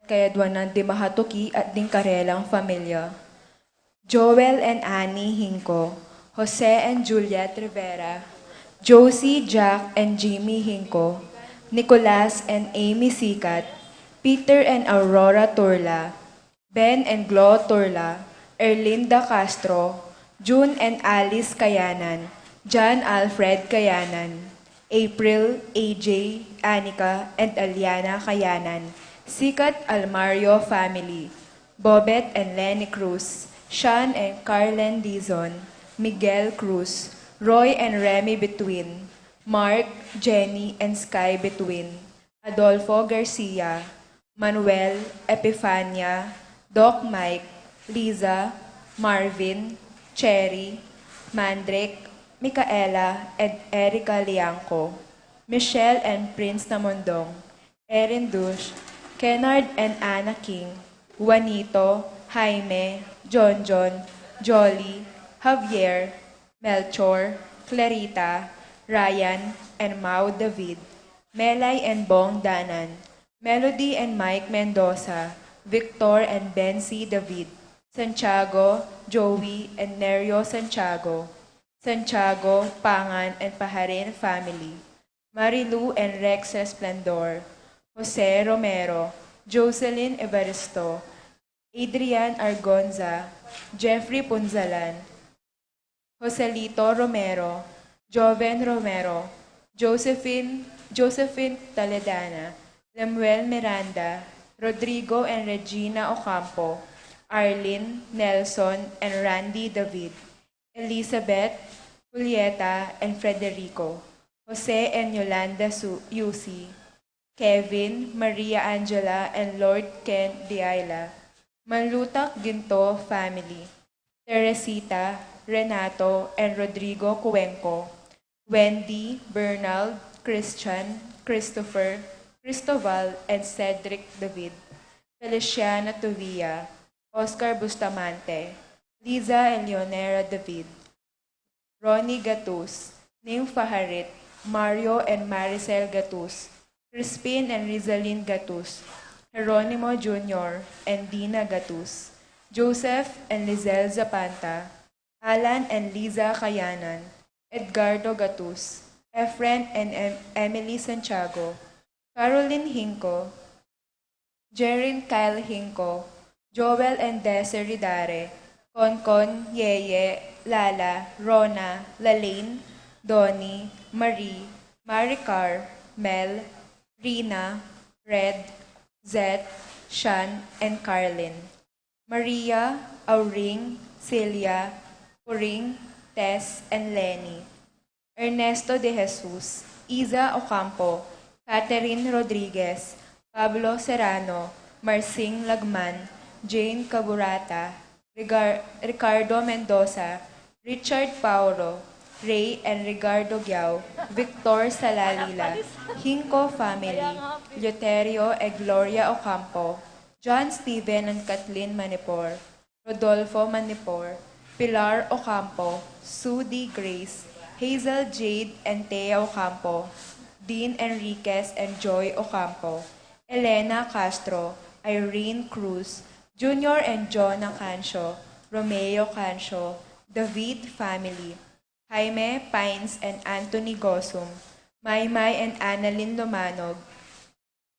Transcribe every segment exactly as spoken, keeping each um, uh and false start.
kayadwanan di mahatuki at ding karelang familia. Joel and Annie Hinco, Jose and Juliet Rivera, Josie, Jack and Jimmy Hinco, Nicolas and Amy Sikat, Peter and Aurora Turla, Ben and Glo Turla, Erlinda Castro, June and Alice Kayanan, John Alfred Kayanan, April, A J, Anika, and Aliana Kayanan, Sikat Almario family, Bobet and Lenny Cruz, Sean and Carlen Dizon, Miguel Cruz, Roy and Remy Between, Mark, Jenny, and Sky Between, Adolfo Garcia, Manuel, Epifania, Doc Mike, Liza, Marvin, Cherry, Mandrick, Micaela, and Erica Liangco, Michelle and Prince Namondong, Erin Dush, Kennard and Anna King, Juanito, Jaime, Jonjon, Jolly, Javier, Melchor, Clarita, Ryan, and Mau David, Melay and Bong Danan, Melody and Mike Mendoza, Victor and Bency David, Santiago, Joey, and Nerio Santiago, Santiago, Pangan, and Paharin family, Marilu and Rex Resplendor, Jose Romero, Jocelyn Evaristo, Adrian Argonza, Jeffrey Punzalan, Joselito Romero, Joven Romero, Josephine, Josephine Toledana, Lemuel Miranda, Rodrigo and Regina Ocampo, Arlene, Nelson, and Randy David, Elizabeth, Julieta, and Frederico, Jose and Yolanda Su- Yusi, Kevin, Maria Angela, and Lord Kent Diaila, Manlutak Ginto family, Teresita, Renato, and Rodrigo Cuenco, Wendy, Bernald, Christian, Christopher, Cristobal, and Cedric David, Feliciana Tuvia, Oscar Bustamante, Liza Eleonera David, Ronnie Gatus, Nympha Harit, Mario and Maricel Gatus, Crispin and Rizalin Gatus, Jeronimo Junior and Dina Gatus, Joseph and Lizelle Zapanta, Alan and Liza Kayanan, Edgardo Gatus, Efren and Em- Emily Santiago, Caroline Hinco, Jerin Kyle Hinco, Joel and Desiree Dare, Concon, Yeye, Lala, Rona, Lalaine, Donnie, Marie, Maricar, Mel, Rina, Red, Zet, Shan, and Carlin, Maria, Auring, Celia, Puring, Tess, and Lenny, Ernesto de Jesus, Iza Ocampo, Catherine Rodriguez, Pablo Serrano, Marsing Lagman, Jane Caburata, Rigar- Ricardo Mendoza, Richard Pauro, Ray and Ricardo Giao, Victor Salalila, Hinco family, Eleuterio and Gloria Ocampo, John Steven and Kathleen Manipor, Rodolfo Manipor, Pilar Ocampo, Sudi Grace, Hazel Jade and Thea Ocampo, Dean Enriquez and Joy Ocampo, Elena Castro, Irene Cruz, Junior and Jonah Cancio, Romeo Cancio, David family, Jaime Pines and Anthony Gozum, Maymay and Annalyn Lumanog,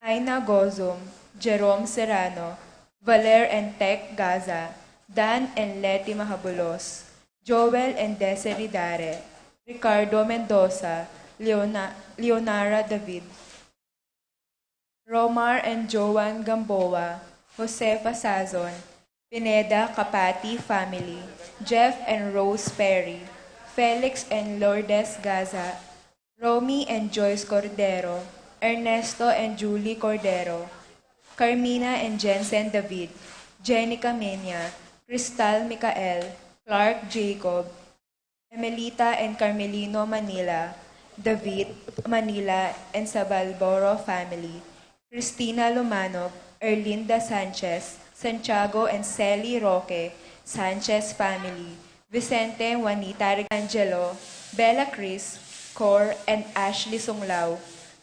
Aina Gozum, Jerome Serrano, Valer and Tech Gaza, Dan and Leti Mahabulos, Joel and Desiree Dare, Ricardo Mendoza, Leona- Leonara David, Romar and Joan Gamboa, Josefa Sazon, Pineda Capati family, Jeff and Rose Perry, Felix and Lourdes Gaza, Romy and Joyce Cordero, Ernesto and Julie Cordero, Carmina and Jensen David, Jenica Mena, Cristal Micael, Clark Jacob, Emelita and Carmelino Manila, David Manila and Sabalboro family, Cristina Lumanog, Erlinda Sanchez, Santiago and Sally Roque, Sanchez family, Vicente, Juanita, Angelo, Bella Cris, Cor, and Ashley Sunglao,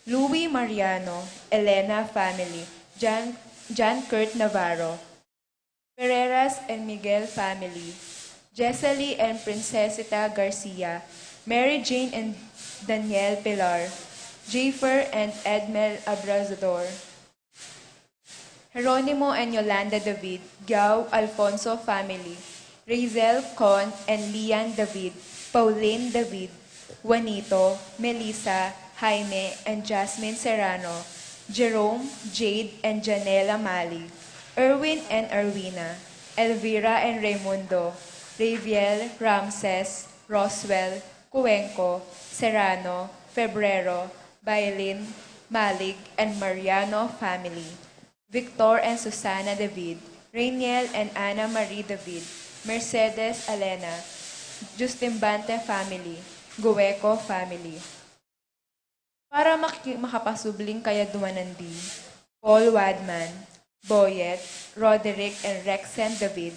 Louis Mariano, Elena family, Jan John Kurt Navarro, Ferreras and Miguel family, Jesely and Princesita Garcia, Mary Jane and Daniel Pilar, Jaffer and Edmel Abrazador, Jeronimo and Yolanda David, Giao Alfonso family, Razel, Con and Lian David, Pauline David, Juanito, Melissa, Jaime and Jasmine Serrano, Jerome, Jade and Janela Mali, Erwin and Erwina, Elvira and Raimundo, Raviel, Ramses, Roswell, Cuenco, Serrano, Febrero, Bailin, Malig and Mariano family, Victor and Susana David, Rainiel and Ana Marie David, Mercedes Elena, Justimbante family, Gueco family. Para maki-, makapasubling kayadwanan di, Paul Wadman, Boyet, Roderick and Rexen David,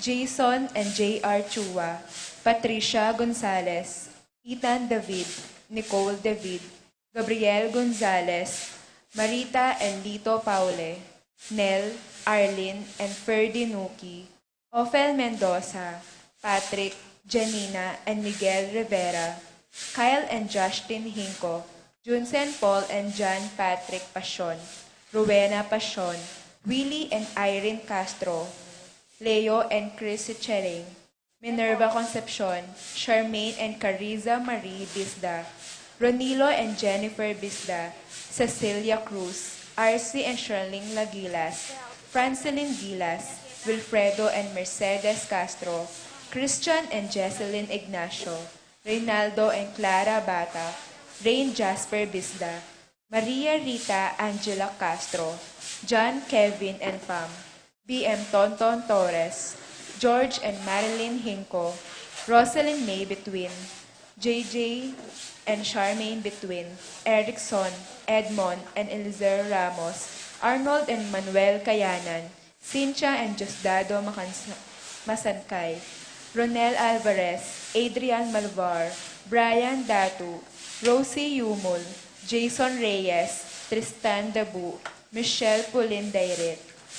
Jason and J R Chua, Patricia Gonzalez, Ethan David, Nicole David, Gabriel Gonzalez, Marita and Lito Paule, Nel, Arlene and Ferdy Nuki, Ophel Mendoza, Patrick, Janina and Miguel Rivera, Kyle and Justin Hinco, Junsen Paul and John Patrick Pasion, Rowena Pasion, Willie and Irene Castro, Leo and Chris Sichering, Minerva Concepcion, Charmaine and Cariza Marie Bisda, Ronilo and Jennifer Bisda, Cecilia Cruz, Arce and Sherling Lagilas, Francelin Gilas, Wilfredo and Mercedes Castro, Christian and Jesselyn Ignacio, Reynaldo and Clara Bata, Rain Jasper Bisda, Maria Rita Angela Castro, John Kevin and Pam, B M Tonton Torres, George and Marilyn Hinco, Rosalyn May Between, J J and Charmaine Between, Erickson, Edmond and Eliezer Ramos, Arnold and Manuel Kayanan, Cynthia and Diosdado Macansa-, Masancay, Ronel Alvarez, Adrian Malvar, Brian Datu, Rosie Yumul, Jason Reyes, Tristan Dabu, Michelle Pulin Dairit,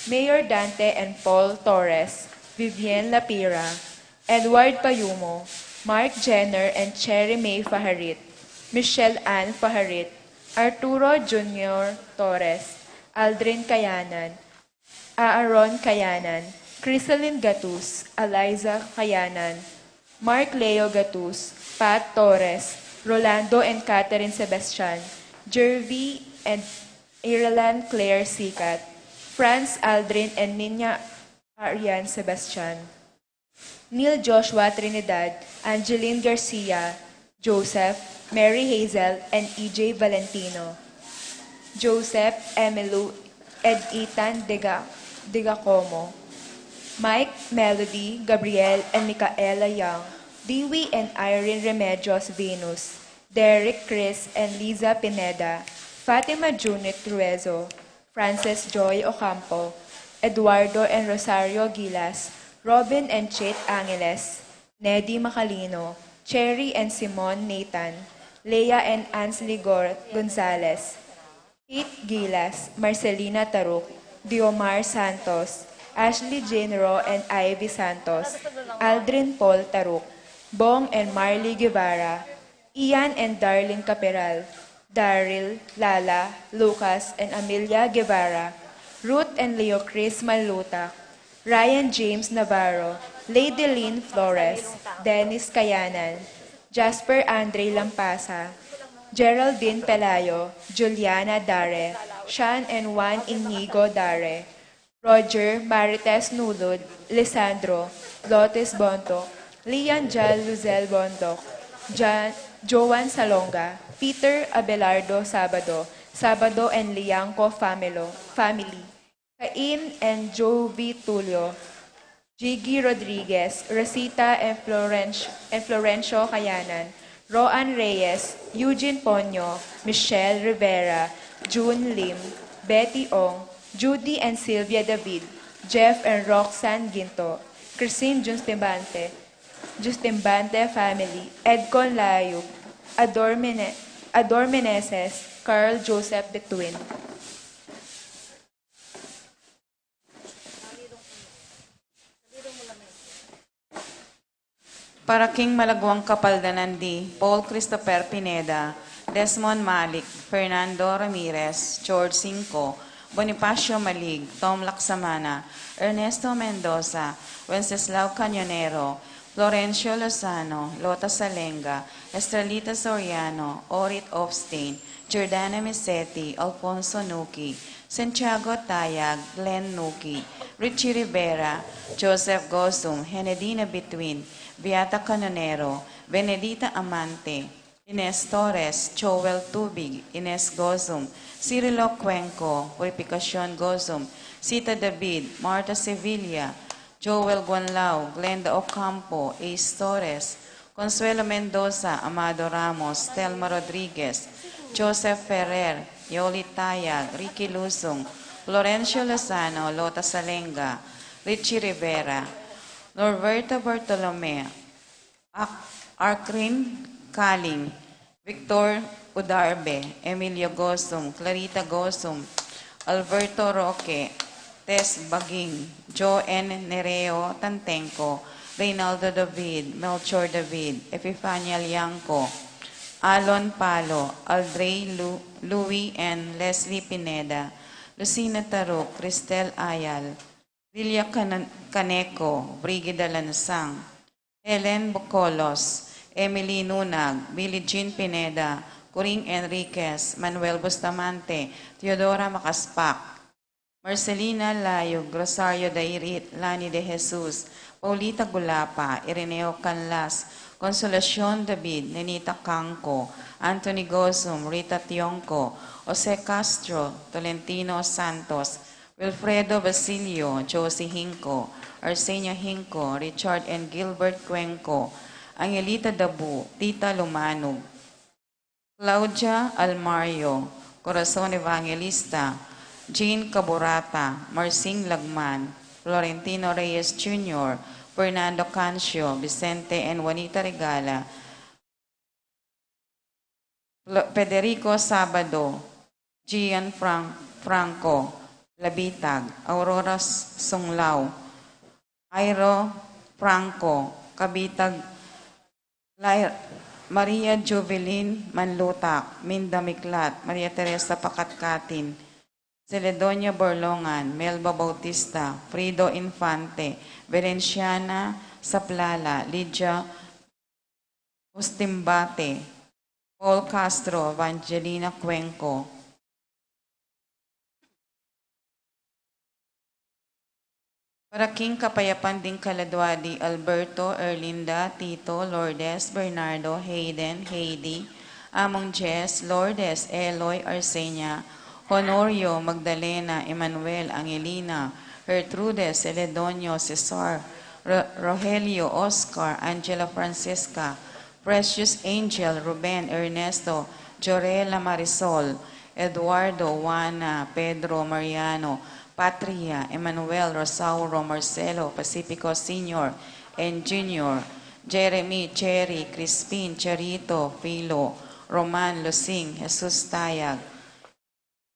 Mayor Dante and Paul Torres, Vivian Lapira, Edward Payumo, Mark Jenner and Cherry May Fajarit, Michelle Ann Fajarit, Arturo Junior Torres, Aldrin Kayanan, Aaron Kayanan, Crisalin Gatus, Eliza Kayanan, Mark Leo Gatus, Pat Torres, Rolando and Catherine Sebastian, Jervy and Ireland Claire Sicat, Franz Aldrin and Nina Arian Sebastian, Neil Joshua Trinidad, Angeline Garcia, Joseph, Mary Hazel, and E J Valentino, Joseph, Emilou, and Ethan Dega-, Degacomo, Mike, Melody, Gabriel, and Micaela Young, Dewey and Irene Remedios Venus, Derek, Chris, and Liza Pineda, Fatima Junit Ruezo, Frances Joy Ocampo, Eduardo and Rosario Gilas, Robin and Chit Angeles, Neddy Macalino, Cherry and Simon Nathan, Leah and Ansley Gor-, Gonzalez, Kate Gilas, Marcelina Taruk, Diomar Santos, Ashley Jane Ro and Ivy Santos, Aldrin Paul Taruk, Bong and Marley Guevara, Ian and Darlene Caperal, Daryl, Lala, Lucas, and Amelia Guevara, Ruth and Leo Chris Maluta, Ryan James Navarro, Lady Lynn Flores, Dennis Kayanan, Jasper Andre Lampasa, Geraldine Pelayo, Juliana Dare, Sean and Juan Inigo Dare, Roger, Marites Nulud, Lisandro, Lotes Bondoc, Lian Jal Luzel Bondoc, Jan-, Joan Salonga, Peter Abelardo Sabado, Sabado and Liangco Familo-, family, Cain and Jovi Tulio, Jiggy Rodriguez, Rosita and Florencio, and Florencio Kayanan, Roan Reyes, Eugene Ponyo, Michelle Rivera, June Lim, Betty Ong, Judy and Sylvia David, Jeff and Roxanne Ginto, Christine Justimbante, Justimbante family, Edcon Layub, Ador Mene-, Ador Meneses, Carl Joseph Betwin. Para king malaguang kapaldanan di Paul Christopher Pineda, Desmond Malik, Fernando Ramirez, George Cinco, Bonifacio Malig, Tom Laksamana, Ernesto Mendoza, Wenceslao Cañonero, Florencio Lozano, Lota Salenga, Estrelita Soriano, Orit Ofstain, Jordana Misetti, Alfonso Nuki, Santiago Tayag, Glenn Nuki, Richie Rivera, Joseph Gozum, Henedina Between, Beata Canonero, Benedita Amante, Ines Torres, Joel Tubig, Ines Gozum, Cirilo Cuenco, Purificacion Gozum, Sita David, Martha Sevilla, Joel Guanlao, Glenda Ocampo, Ace Torres, Consuelo Mendoza, Amado Ramos, Telma Rodriguez, Joseph Ferrer, Yoli Tayag, Ricky Luzung, Florencio Lozano, Lota Salenga, Richie Rivera, Norberto Bartolome, Ak-, Arkrin Kaling, Victor Udarbe, Emilio Gozum, Clarita Gozum, Alberto Roque, Tess Baging, Joe N. Nereo Tantenco, Reynaldo David, Melchor David, Epifania Liangco, Alon Palo, Aldrey Lu-, Louis and Leslie Pineda, Lucina Taruk, Cristel Ayal, Lilia Can-, Caneco, Brigida Lansang, Helen Bocolos, Emily Nunag, Billie Jean Pineda, Coring Enriquez, Manuel Bustamante, Teodora Macaspac, Marcelina Layug, Rosario Dairit, Lani de Jesus, Paulita Gulapa, Ireneo Canlas, Consolacion David, Nenita Cangco, Anthony Gozum, Rita Tionco, Jose Castro, Tolentino Santos, Wilfredo Basilio, Josie Hinco, Arsenio Hinco, Richard and Gilbert Cuenco, Angelita Dabu, Tita Lumanug, Claudia Almario, Corazon Evangelista, Jean Caburata, Marsing Lagman, Florentino Reyes Junior, Fernando Cancio, Vicente and Juanita Regala, Flo-, Federico Sabado, Gian Fran-, Franco, Labitag, Aurora S-, Sunglao, Airo Franco, Kabitag, Lai-, Maria Jovelyn Manlutak, Minda Miklat, Maria Teresa Pakatkatin, Celedonio Borlongan, Melba Bautista, Frido Infante, Valenciana Saplala, Lydia Ustimbate, Paul Castro, Evangelina Cuenco. Para king kapayapan ding kaladua di Alberto, Erlinda, Tito, Lourdes, Bernardo, Hayden, Heidi, Among Jess, Lourdes, Eloy, Arsenia, Honorio, Magdalena, Emmanuel, Angelina, Gertrude, Celedonio, Cesar, Ro-, Rogelio, Oscar, Angela, Francisca, Precious, Angel, Ruben, Ernesto, Jorela, Marisol, Eduardo, Juana, Pedro, Mariano, Patria, Emmanuel, Rosauro, Marcelo, Pacifico Senior and Junior, Jeremy, Cherry, Crispin, Charito, Filo, Roman, Lusing, Jesus Tayag,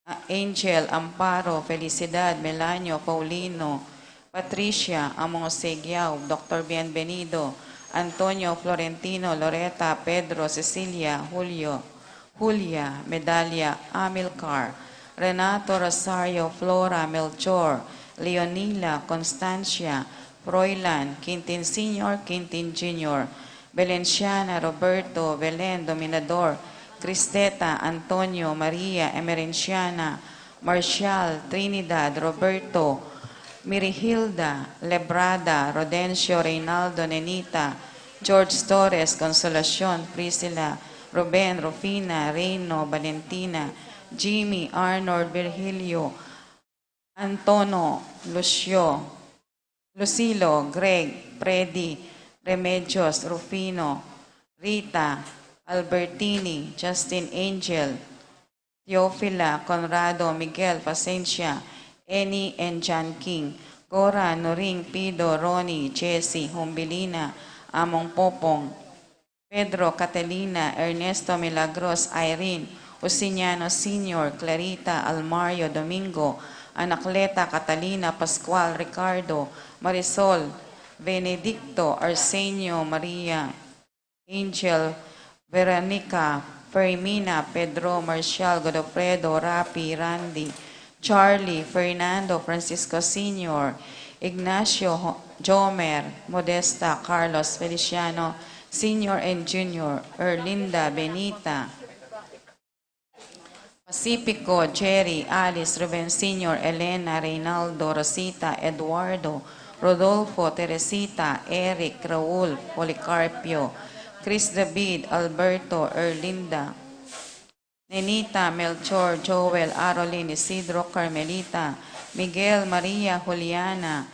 A-, Angel, Amparo, Felicidad, Melanio, Paulino, Patricia, Among Osegiao, Doctor Bienvenido, Antonio, Florentino, Loreta, Pedro, Cecilia, Julio, Julia, Medalia, Amilcar, Renato, Rosario, Flora, Melchor, Leonila, Constancia, Froilan, Quintin Senior, Quintin Junior, Valenciana, Roberto, Belen, Dominador, Cristeta, Antonio, Maria, Emerenciana, Marcial, Trinidad, Roberto, Mirihilda, Lebrada, Rodencio, Reynaldo, Nenita, George Torres, Consolacion, Priscila, Ruben, Rufina, Reino, Valentina, Jimmy, Arnold, Virgilio, Antono, Lucio, Lucilo, Greg, Freddy, Remedios, Rufino, Rita, Albertini, Justin, Angel, Teofila, Conrado, Miguel, Pacencia, Annie and John King, Gora, Noring, Pido, Ronnie, Jesse, Humbilina, Among Popong, Pedro, Catalina, Ernesto, Milagros, Irene, Usiniano Senior, Clarita, Almario, Domingo, Anacleta, Catalina, Pascual, Ricardo, Marisol, Benedicto, Arsenio, Maria, Angel, Veronica, Fermina, Pedro, Marcial, Godofredo, Rapi, Randy, Charlie, Fernando, Francisco Senior, Ignacio, Ho-, Jomer, Modesta, Carlos, Feliciano Senior and Junior, Erlinda, Benita, Pacifico, Jerry, Alice, Ruben Senior, Elena, Reynaldo, Rosita, Eduardo, Rodolfo, Teresita, Eric, Raul, Policarpio, Chris David, Alberto, Erlinda, Nenita, Melchor, Joel, Arolin, Isidro, Carmelita, Miguel, Maria, Juliana,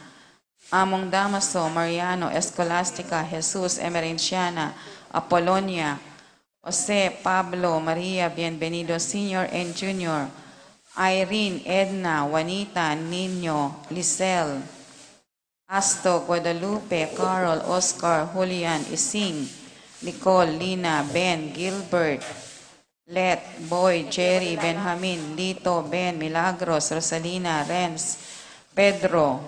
Among Damaso, Mariano, Escolastica, Jesus, Emerenciana, Apolonia, Jose, Pablo, Maria, Bienvenido Senior and Junior, Irene, Edna, Juanita, Nino, Lisel, Asto, Guadalupe, Carol, Oscar, Julian, Ising, Nicole, Lina, Ben, Gilbert, Let, Boy, Jerry, Benjamin, Lito, Ben, Milagros, Rosalina, Renz, Pedro,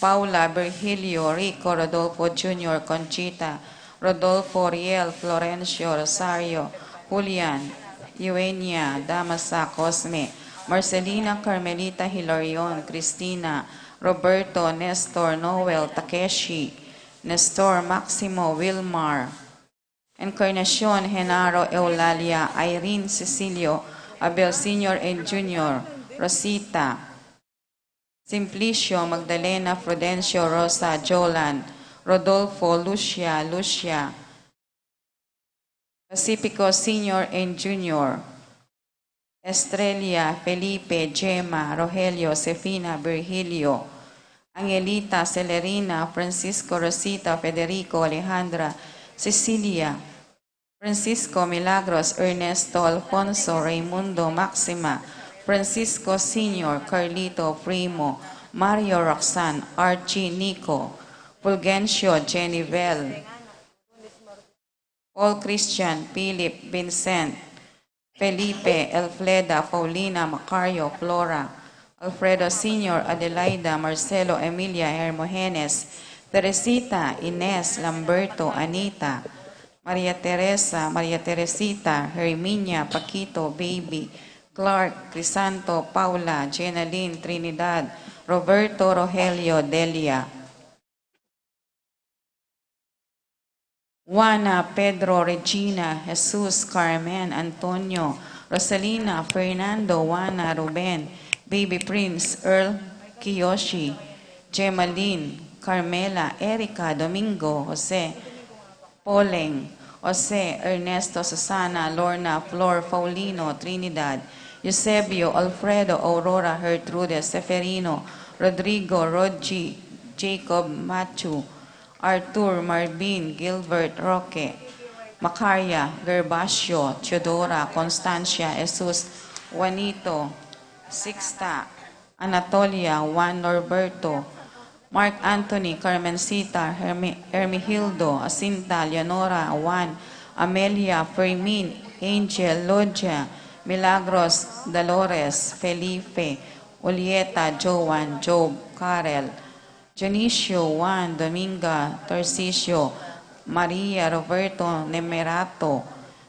Paula, Virgilio, Rico, Rodolfo Junior, Conchita, Rodolfo, Riel, Florencio, Rosario, Julian, Eugenia, Damasa, Cosme, Marcelina, Carmelita, Hilarion, Cristina, Roberto, Nestor, Noel, Takeshi, Nestor, Maximo, Wilmar, Encarnacion, Genaro, Eulalia, Irene, Cecilio, Abel Senior and Junior, Rosita, Simplicio, Magdalena, Prudencio, Rosa, Jolan, Rodolfo, Lucia, Lucia, Pacifico Senior and Junior, Estrella, Felipe, Gemma, Rogelio, Josefina, Virgilio, Angelita, Celerina, Francisco, Rosita, Federico, Alejandra, Cecilia, Francisco, Milagros, Ernesto, Alfonso, Raimundo, Maxima, Francisco Senior, Carlito, Primo, Mario, Roxanne, Archie, Nico, Fulgencio, Jenny, Vel, Paul, Christian, Philip, Vincent, Felipe, Elfleda, Paulina, Macario, Flora, Alfredo Senior, Adelaida, Marcelo, Emilia, Hermogenes, Teresita, Ines, Lamberto, Anita, Maria Teresa, Maria Teresita, Herminia, Paquito, Baby, Clark, Crisanto, Paula, Jenalyn, Trinidad, Roberto, Rogelio, Delia, Juana, Pedro, Regina, Jesus, Carmen, Antonio, Rosalina, Fernando, Juana, Ruben, Baby Prince, Earl, Kiyoshi, Gemalyn, Carmela, Erica, Domingo, Jose, Poleng, Jose, Ernesto, Susana, Lorna, Flor, Paulino, Trinidad, Eusebio, Alfredo, Aurora, Gertrude, Seferino, Rodrigo, Rodji, Jacob, Machu, Arthur, Marvin, Gilbert, Roque, Macaria, Gervasio, Teodora, Constancia, Jesus, Juanito, Sixta, Anatolia, Juan, Norberto, Mark Anthony, Carmencita, Hermi-, Hermigildo, Jacinta, Leonora, Juan, Amelia, Fermin, Angel, Lodia, Milagros, Dolores, Felipe, Julieta, Joan, Job, Karel, Dionisio, Juan, Dominga, Tarcisio, Maria, Roberto, Nemerato,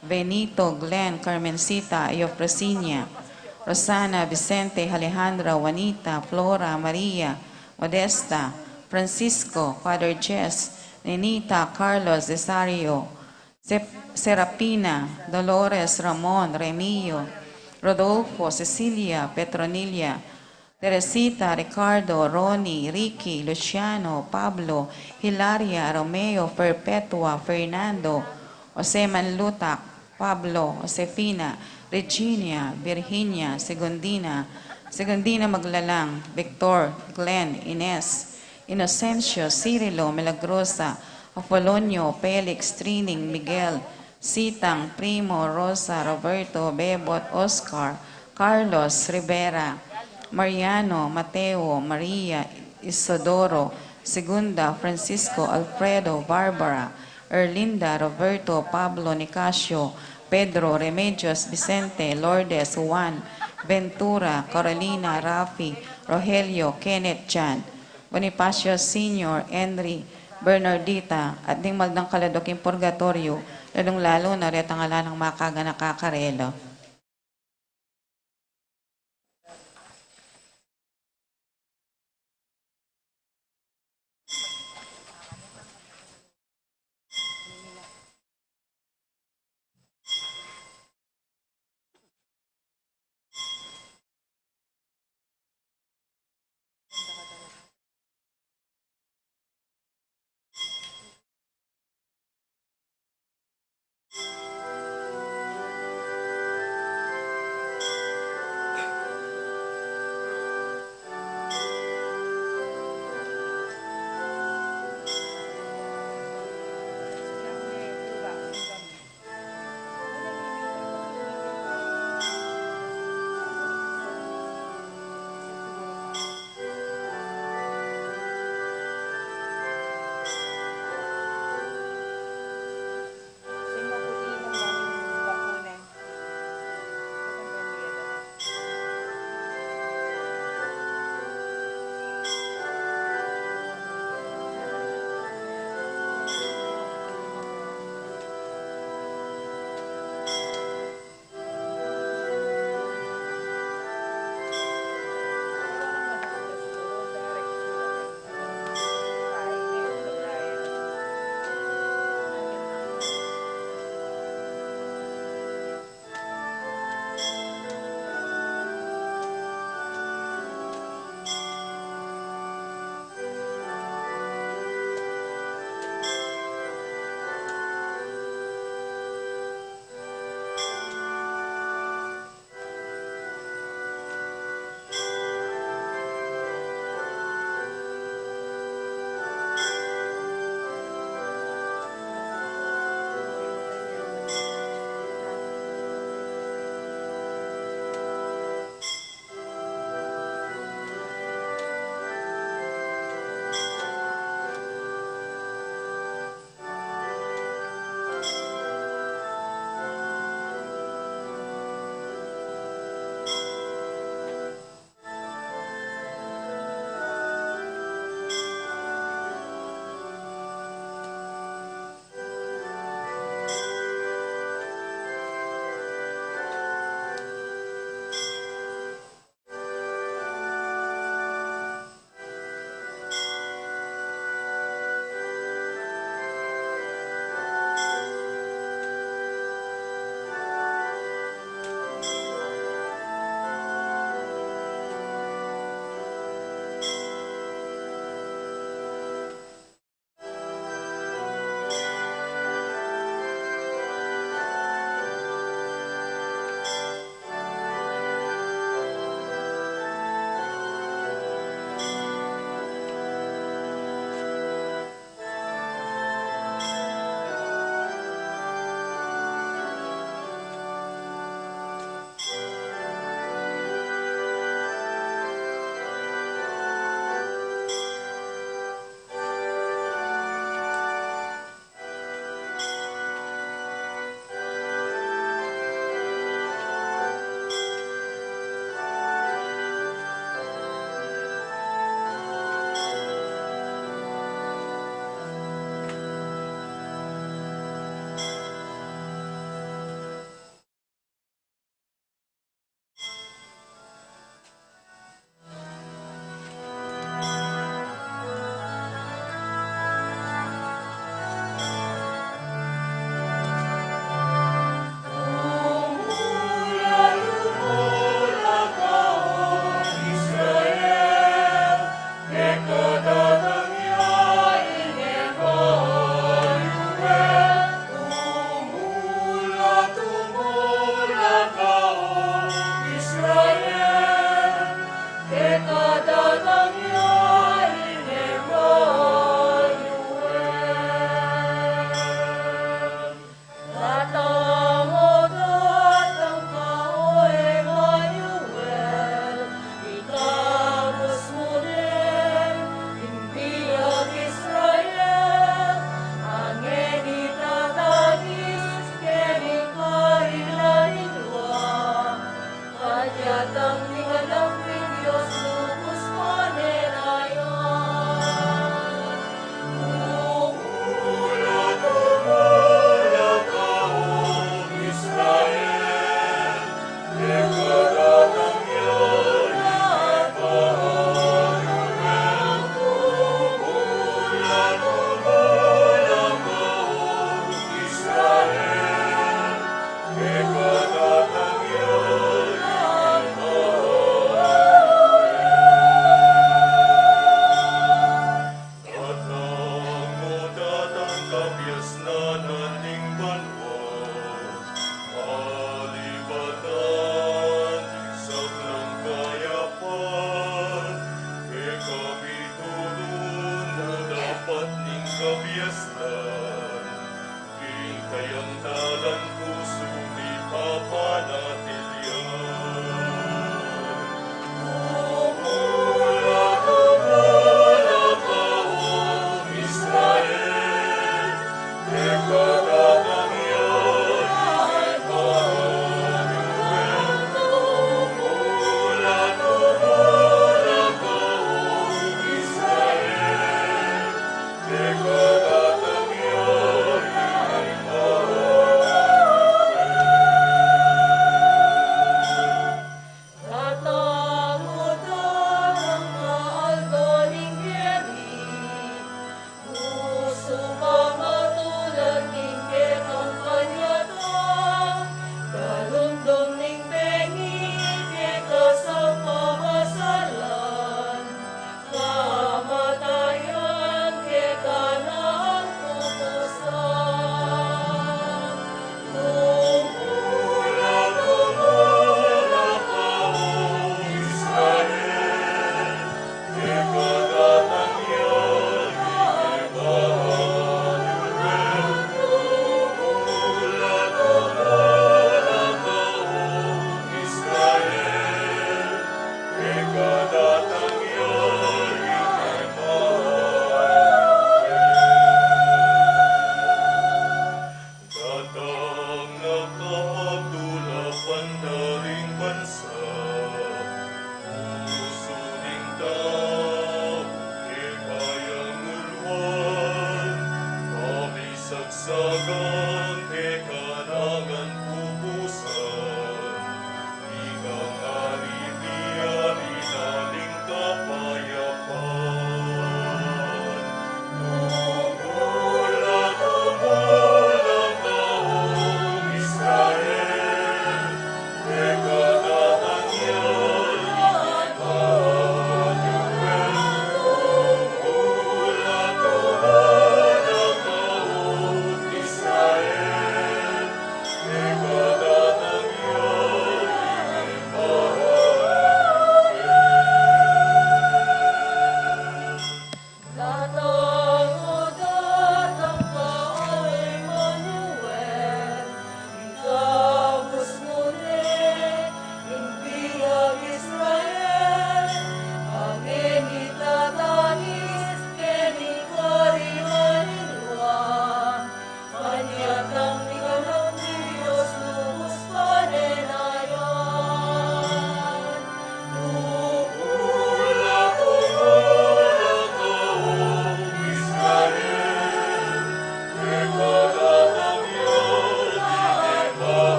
Benito, Glenn, Carmencita, Eufrosinia, Rosana, Vicente, Alejandra, Juanita, Flora, Maria, Modesta, Francisco, Father Jess, Nenita, Carlos, Cesario, Sep-, Serapina, Dolores, Ramon, Remio, Rodolfo, Cecilia, Petronilla, Teresita, Ricardo, Ronnie, Ricky, Luciano, Pablo, Hilaria, Romeo, Perpetua, Fernando, Jose Manlutak, Pablo, Josefina, Regina, Virginia, Segundina, Segundina Maglalang, Victor, Glenn, Ines, Inocencio, Cirilo, Milagrosa, Apolonio, Felix, Trining, Miguel, Sitang, Primo, Rosa, Roberto, Bebot, Oscar, Carlos, Rivera, Mariano, Mateo, Maria, Isidoro, Segunda, Francisco, Alfredo, Barbara, Erlinda, Roberto, Pablo, Nicasio, Pedro, Remedios, Vicente, Lourdes, Juan, Ventura, Carolina, Rafi, Rogelio, Kenneth, John, Bonifacio Senior, Henry, Bernardita, at ding magdang kaladwa king purgatoryo, lalung-lalu na retang ala nang makaganaka karela.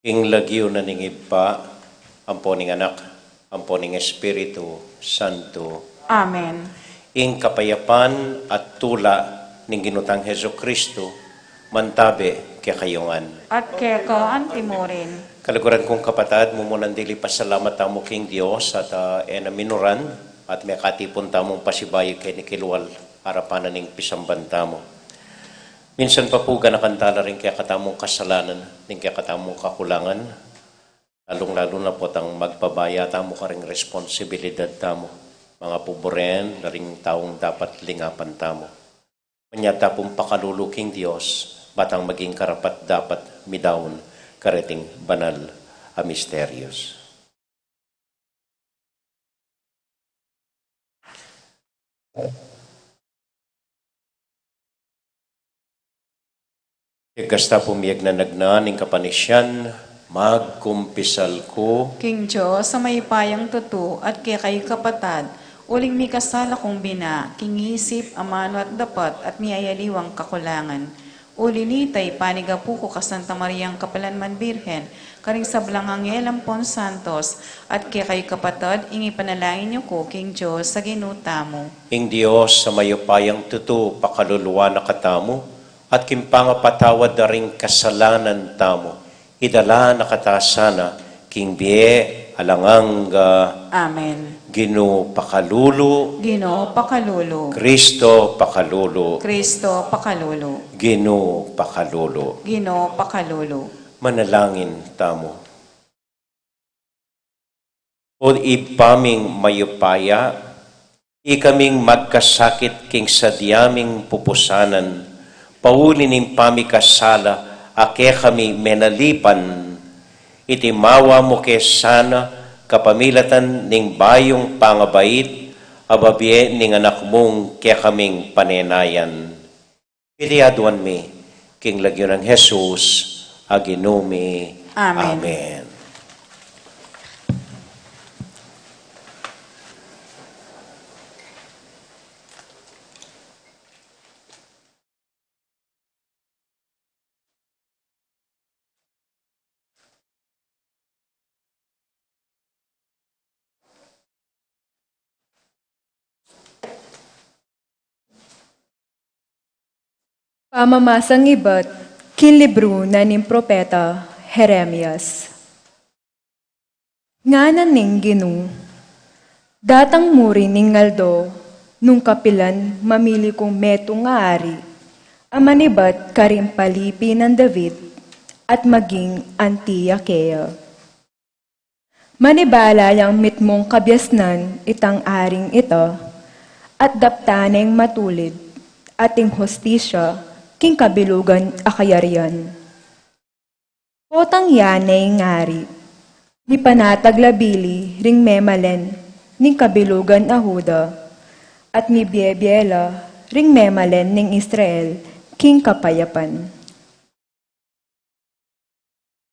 King lagyu na ning Ibpa, ampo ning Anak, ampo ning Espiritu Santo. Amen. Ing kapayapan at tula ning Ginu tang Jesucristo, mantabe kekayu ngan. At keka antimurin. Kaluguran kung kapatad, mumunan dili pasalamat tamu king Dios at, ah, e na minuran, at mekatipun tamung pasibayu keni king lual arapan na ning pisamban tamu. Minsan pa pu, ganakan tala ring kekatamung kasalanan, ning kekatamung kakulangan, lalung-lalu na potang magpabaya tamu karing responsibilidad tamu, mangapuburen la ring taung dapat lingapan tamu. Manyata pung pakalulu king Dios, batang maging karapat-dapat midaun kareting banal a misterios. King kasta pung miyagnanagnan ning kapanisian, magkumpisal ku king Dios a mayupayang tutu at kekayu kapatad, uling mikasala kung bina, king isip, amanu at dapat, at miyayaliwang kakulangan. Uli nita, ipanigapu ku ka Santa Mariang kapilan man Birhen, karing sablang anghel ampon santos, at kekayu kapatad, ing ipanalangin yu ku king Dios a Ginu tamu. Ing Dios a mayupayang tutu pakaluluan na katamu, at king pangapatawad da ring kasalanan tamu, idala na kata sana king bie alang angga. Amen. Ginu pakalulu. Ginu pakalulu. Kristo pakalulu. Kristo pakalulu. Ginu pakalulu. Ginu pakalulu. Manalangin tamu. O Ibpa ming mayupaya, ikaming magkasakit king sadya ming pupusanan, pauli ning pamikasala a kekami menalipan, itimawa mu ke sana kapamilatan ning bayung pangabait a babie ning Anak mung kekaming panenayan. Iti aduan mi king lagyu nang Jesus a Ginu mi. Amen. Amen. Pamamasang ibat king libru na ning propeta Jeremias. Ngana ning Ginu, datang mu rin ing aldo nung kapilan mamili kung metung a ari a manibat karing palipi nang David at maging anti ya keya. Manibala yang mitmung kabiasnan itang aring ita, at daptan neng matulid at ing hustisya king kabilugan a kayarian. Potang ya ne ing ari, mipanatag la bili ring memalen ning kabilugan a Juda, at mibiebie la ring memalen ning Israel king kapayapan.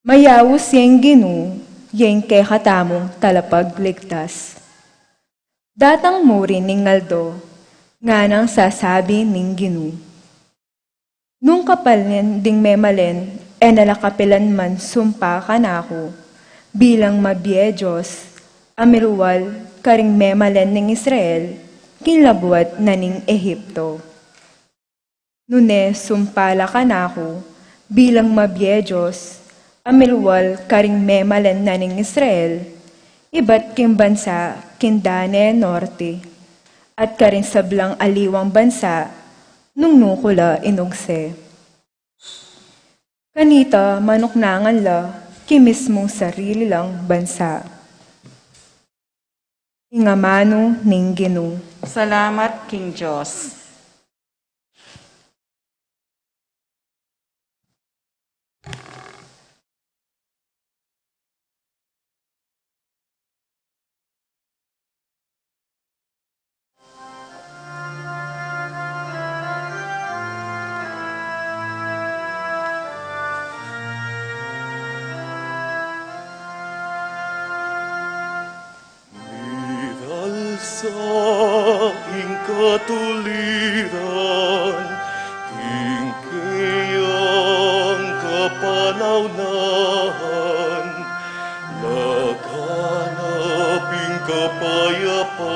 Mayaus ya ing Ginu, ya ing kekatamung Talapagligtas. Datang mu rin ing aldo, nganang sasabi ning Ginu. Nung kapalan ding memalen e na la kapilan man sumpa kanaku, bilang mabie Dios a milual karing memalen ning Israel king labuad na ning Egipto. Nune sumpa la kanaku bilang mabie Dios a milual karing memalen na ning Israel, ibat king bansa king dane norte, at karing sablang aliwang bansa nung nuku la inugse. Kanita manuknangan la king mismung sarili lang bansa. Ing amanu ning Ginu. Salamat king Dios. Mitalsa ing katuliran, king keyang kapanaunan. kapayapan,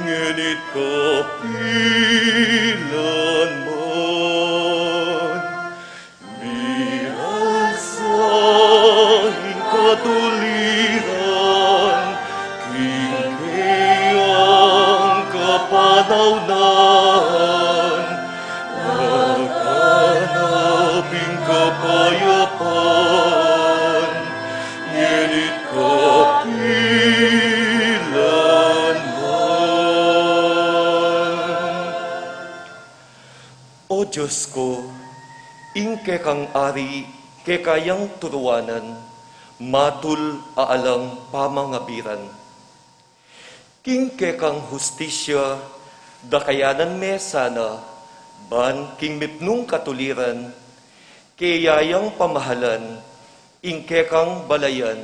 ngeni't kapilan man. Miral sa ing katuliran, king keyang kapanaunan, laganap ing kapayapan, ngeni't kapilan man. O Dios ku, ing kekang ari, keka yang turuanan, matul a alang pamangabiran. King kekang hustisya, dakayanan me sana, ban king mipnung katuliran, keya yang pamahalan, ing kekang balayan,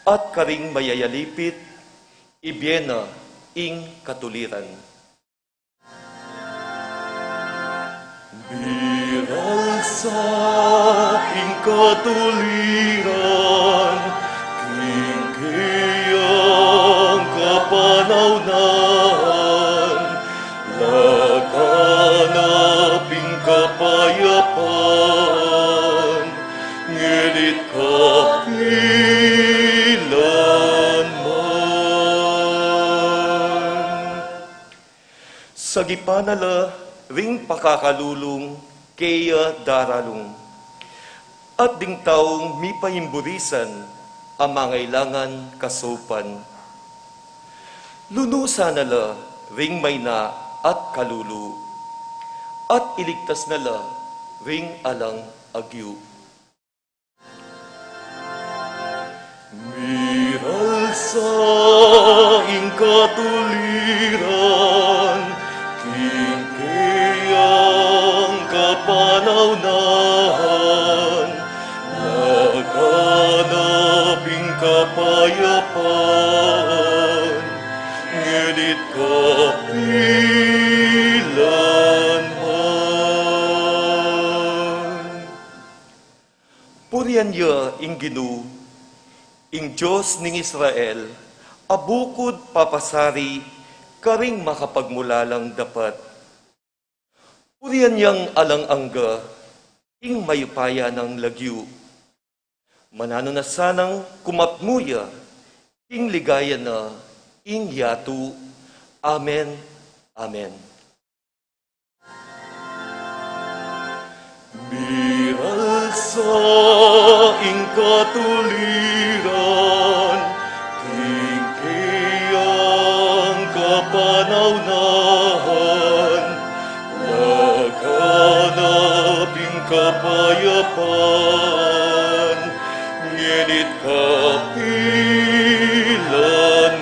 at karing mayayalipit, ibie na ing katuliran. Miral sa ing katuliran, king keyang kapanaunan, laganap ing kapayapan, ngeni't kapilan man. Sagipan na la ring pakakalulung keya daralung, at ding taung mipaimburisan a mangailangan kasaupan. Lunusan na la ring maina at kalulu, at iligtas na la ring alang agyu. Miral sa ing katuliran, king keyang kapanaunan, laganap ing kapayapan, ngeni't kapilan man. Purian ya ing Ginu, ing Dios ning Israel, a bukud papasari karing makapagmulalang dapat. Purian yang alang angga, ing mayupaya nang lagyu. Mananu na sanang kumapnu ya, king ligaya na ing yatu. Amen. Amen. Miral sa ing katuliran, king keyang kapanaunan, laganap ing kapayapan, ngeni't kapilan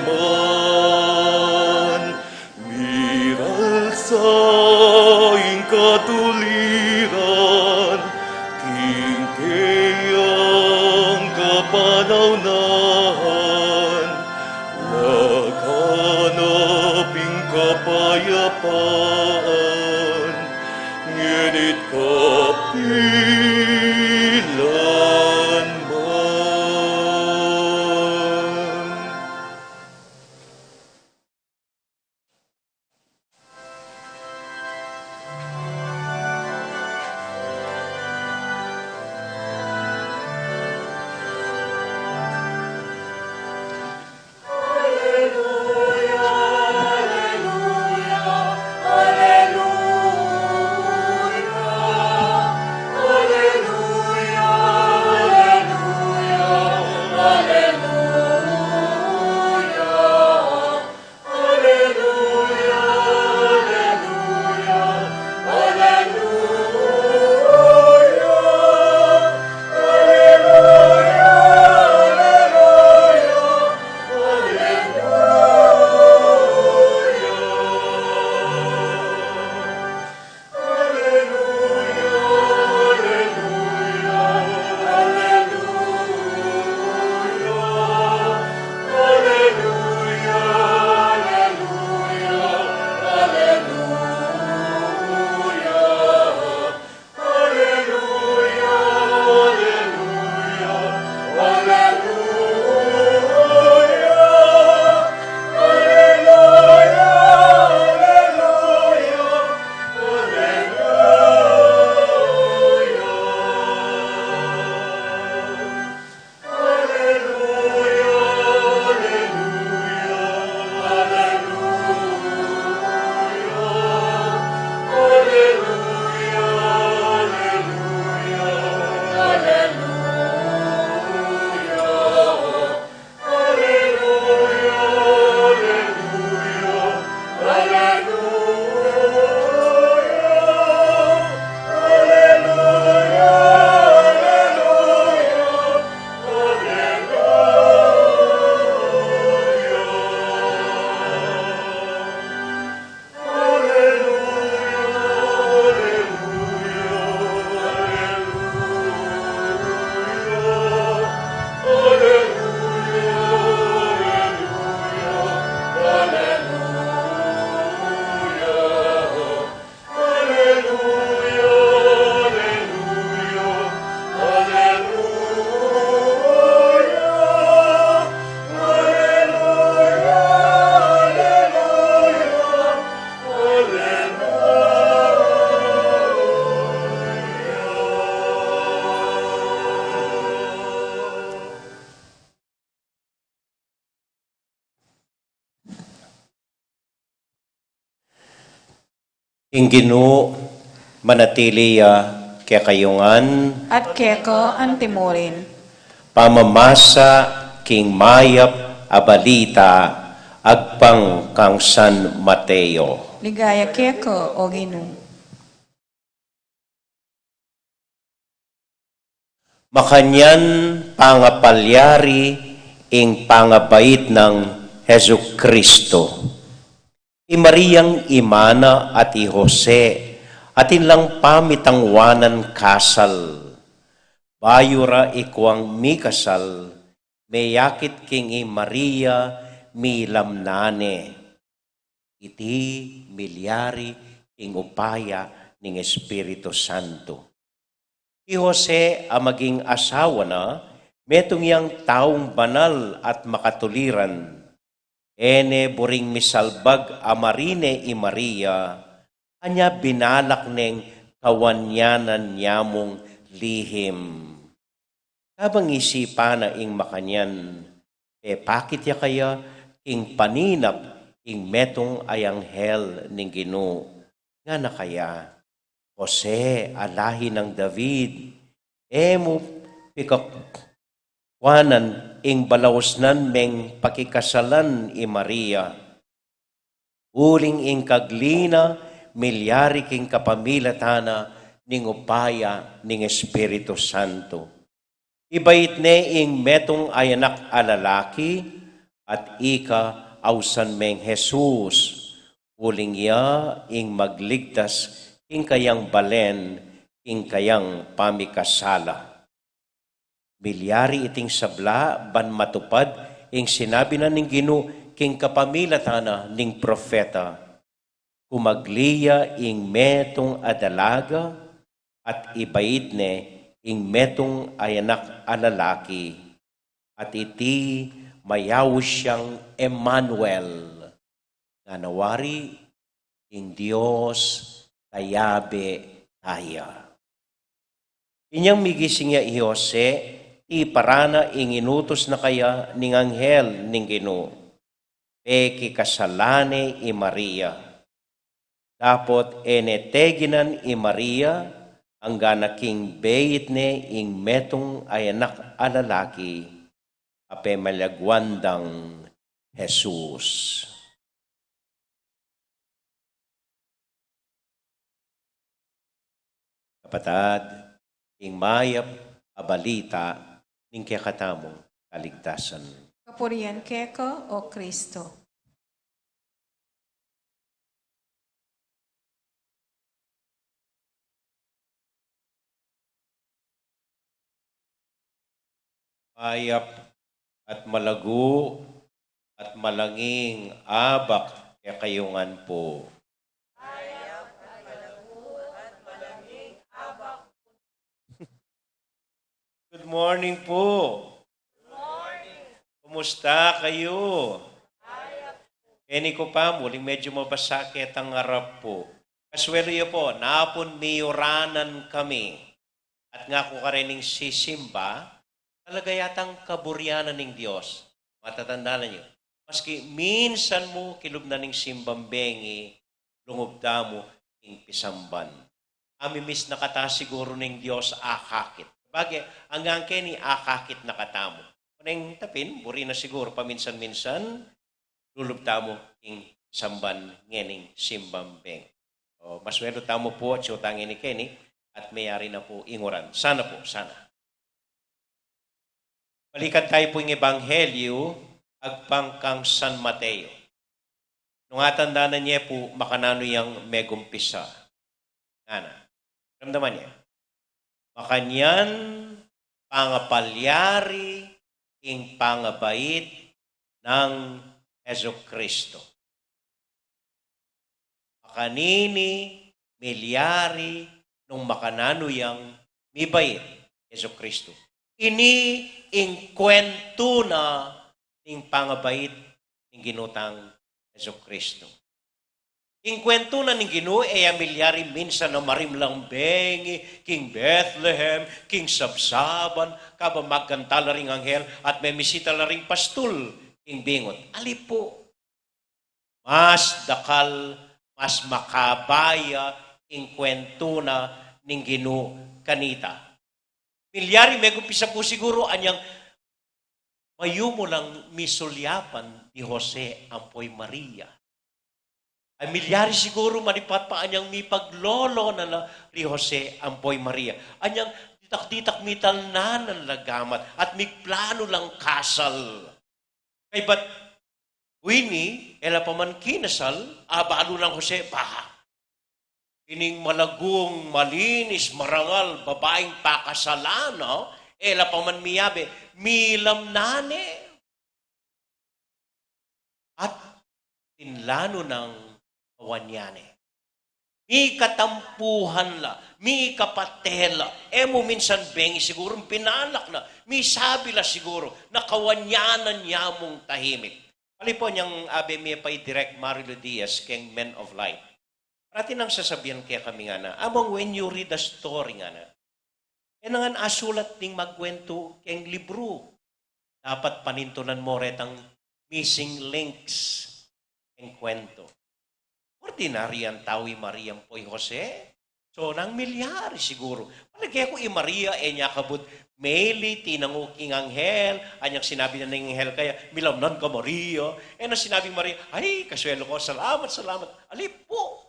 man. Miral sa ing katuliran, king keyang kapanaunan, laganap ing kapayapan, ngeni't kapilan man. Ing Ginu manatili ya kekayu ngan. At keka antimurin. Pamamasa king mayap a balita agpang kang San Mateo. Ligaya keka, O Ginu. Makanyan pangapalyari ing pangabait nang Jesucristo. I Mariang ima na at i Jose, atin lang pamitangwanan kasal. Bayu ra ikuang mikasal, meyakit king i Maria milamnan ne. Iti milyari king upaya ning Espiritu Santo. I Jose a maging asawa na, metung yang taung banal at makatuliran. E ne buring misalbag a marine i Maria, anya binalak neng kawanyanan ya mung lihim. Kabang isipan na ing makanyan, pepakit ya kaya king paninap ing metung a anghel ning Ginu. Ngana kaya, Jose a lahi nang David, e mu pikakwanan ing balausnan meng pakikasalan i Maria. Uling ing kagli na milyari king kapamilatan na ning upaya ning Espiritu Santo. Ibait ne ing metung a anak a lalaki, at ika ausan meng Jesus, uling ya ing magligtas king kayang balen, king kayang pamikasala. Milyari iting sabla ban matupad ing sinabi na ning Ginu king kapamilatan na ning propeta. Kumagli ya ing metung a dalaga at ibait ne ing metung a anak a lalaki, at iti mayaus yang Emmanuel, ngana wari, ing Dios kayabe taya. Inyang migising ya i Jose, tiparan na ing inutus na kaya ning anghel ning Ginu. Pekikasalan ne i Maria. Dapot e ne teginan i Maria, anggana king beit ne ing metung a anak a lalaki, a pemalaguan dang Jesus. Kapatad, ing mayap a balita ning kekatamung kaligtasan. Kapurian keka, O Kristo. Mayap at malagu at malanging abak kekayu ngan pu. Good morning pu. Kumusta kayu? Keni ku pa, muling medyu mabasa ketang arap pu. Kasuelu yu pu, napun miyuranan kami. At ngaku karening sisimba, talaga yatang kaburian na ning Dios. Matatandaan yu, maski minsan mu kilub na ning simbang bengi, lungub tamu king pisamban. Amimiss na kata siguru ning Dios akakit. Bage, anggang keni akakit na katamu. Kuneng tapin, buri na siguru paminsan-minsan, lulub tamu king pisamban ngening simbang bengi. O, masuelu tamu pu, atyu tang ini keni, at meyari na pu ing uran. Sana pu, sana. Balikan tayu pu ing Ebanghelyu agpang kang San Mateo. Nung atandanan ye pu, makananu yang megumpisa. Ngana. Ramdaman ye. Makanyan pangapalyari ing pangabait nang Jesucristo. Makanini milyari nung makananu yang mibait, Jesucristo. Ini ing kwentu na ning pangabait ning Ginu tang Jesucristo. Ing kwentu na ning Ginu, e ya milyari minsan a marimlang bengi king Bethlehem, king sabsaban, kabang magkanta la ring anghel at memisita la ring pastul king bingut. Ali pu, mas dakal mas makabaya ing kwentu na ning Ginu kanita. Milyari, megumpisa pu siguru anyang mayumu lang misulyapan di Jose ampo i Maria. Ay milyari siguru manipat pa anyang mipaglolo na la ri Jose ampo i Maria. Anyang ditak-ditak mitalnan la gamat at miplanu lang kasal. Kaybat, buini, e la pa man kinasal, abalu nang Jose, baha. Ining malagung, malinis, marangal, babaing pakasalan, no? E la pa man miyabe, milamnan ne. At tinlanu nang kawanyan ne. Mikatampuhan la, mikapate la, e mu minsan bengi siguru, pinalak na, misabi la siguru, na kawanyanan ya mung tahimik. Pali pu anyang abe mi pa i Direk Marilu Diaz keng Men of Light. Parati nang sasabian kekami ngana, among when you read a story ngana, e na ngan asulat ding magkwentu keng libru. Dapat panintunan mo retang missing links keng kwentu. Ordinaryang tau i Maria ampo i Jose. So, nang milyari siguru. Palage ku i Maria, e nya kabud meli, tinangu king anghel, anyang sinabi na ning anghel kaya, "Milamnan ka, Maria." E na sinabing Maria, "Ay, kasuelo ku, salamat, salamat." Ali pu.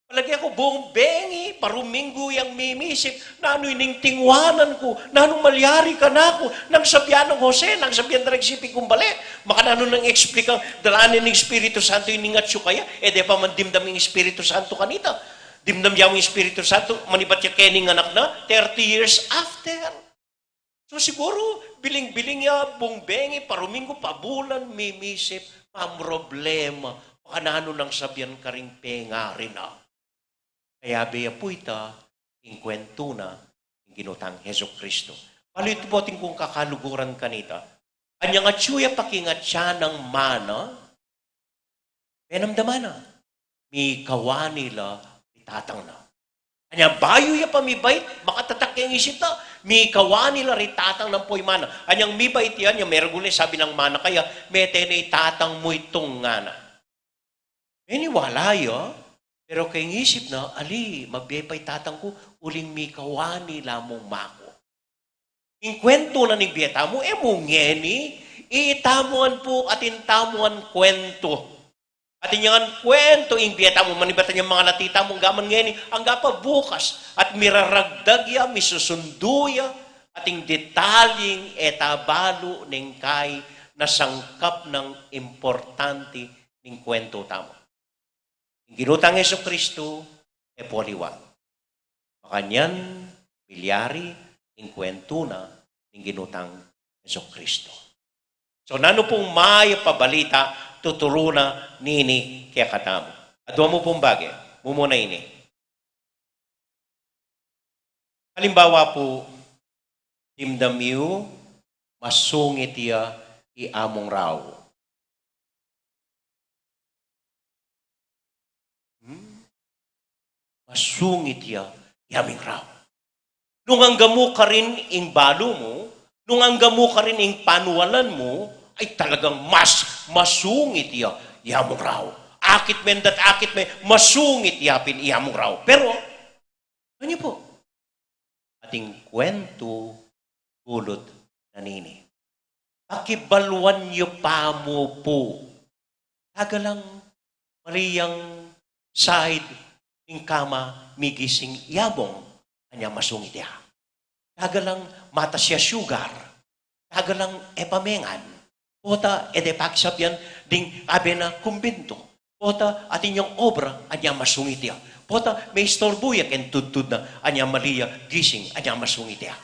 Palage ku buung bengi, paruminggu yang mimisip, nanu ining tingwanan ku, nanu malyari kanaku, nang sabian nang Jose, nang sabian da reng siping kumbale, makananu nang eksplikang, dalan ne ning Espiritu Santo ining atsu kaya, e de pa man dimdam ing Espiritu Santo kanita. Dimdam ya mung Espiritu Santo, manibat ya keni ngan anak na, thirty years after. So siguru, biling-biling ya, buung bengi, paruminggu, pabulan, mimisip, pamroblema, makananu nang sabian karing pengari na. Kaya be ya pu ita, ing kwentu na, ing Ginu tang Jesucristo. Pali pu atin kung kakaluguran kanita. Anyang atsu ya pakinatsa nang mana, penamdaman na, mikawani la ri tatang na. Anya bayu ya pa mibait, makatatak ya ing isip na, mikawani la ri tatang na ampo i mana. Anyang mibait ya, anya meragul ne, sabi nang mana kaya, mete ne i tatang mu itung ngana. Meniwala ya, pero keng isip na, ali, mabie pa i tatang ku, uling mikawani la mung maku. Ing kwentu na ning bie tamu, e mu ngeni, itamu ngan pu, atin tamu ngan kwentu. Atin ya ngan kwentu ing bie tamu, manibat anyang mangalati tamu, angga man ngeni, angga pa bukas, at miraragdag ya, misusundu ya, ating detalyeng e ta balu neng kai na sangkap nang importante ning kwentu tamu. Ing Ginu tang Jesucristo, e pu aliwa. Makanyan, milyari, ing kwentu na, ning Ginu tang Jesucristo. So, nanu pung mayap a balita, tuturu na nini kekatamu. Adua mu pung bage, mumuna ini. Halimbawa pu, dimdam yu, masungit ya i among rau. Hmm? Masungit ya i aming rau. Nung angga mu karin ing balu mu, nung angga mu karin ing panualan mu, ay talagang mas masungit ya i among rau. Akit me, dat akit me, masungit ya pin i among rau. Pero, ano pu? Ating kwentu, gulut na nini. Pakibaluan yu pa mu pu. Kagalang mali yang side ning kama, migising i among, anya masungit ya. Kagalang matas ya sugar. Kagalang e pa mengan. Pota, e de pakisabian ding abe na kumbintu. Pota, atin yang obra, anya masungit ya. Pota, meistorbu ya keng tudtud na, anya mali ya gising, anya masungit ya.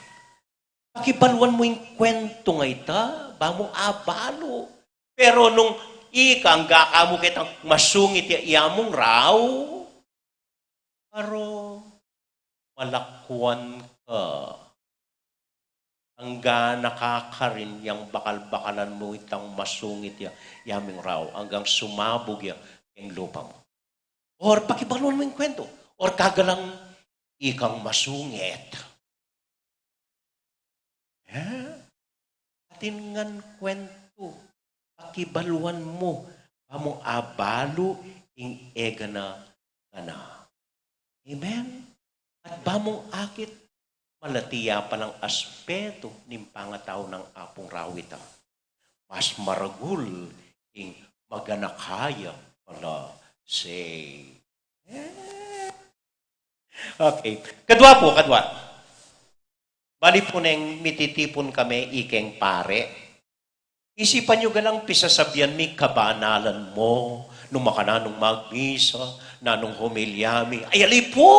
Pakibaluan mu ing kwentu nga ita, ba mu abalu. Pero nung ika angga ka mu ketang masungit ya i among rau, pero malakwan ka. Angga na ka karin yang bakal-bakalan mu itang masungit ya i aming rau, anggang sumabug ya keng lupa mu. Or pakibaluan mu ing kwentu. Or kagalang ikang masungit. Eh? Atin ngan kwentu. Pakibaluan mu. Ba mu abalu ing e gana ngana. Amen? At bamung akit, malati ya palang aspetu ning pangatau nang Apung Rawit a. Mas maragul ing maganaka ya pala. Say. Okay. Kadua pu, kadua. Bali pu neng mititipun kami ikeng pari. Isipan yu galang pisasabian mi kabanalan mu, nung makananung magmisa, nanung homilya mi. Ay, ali pu!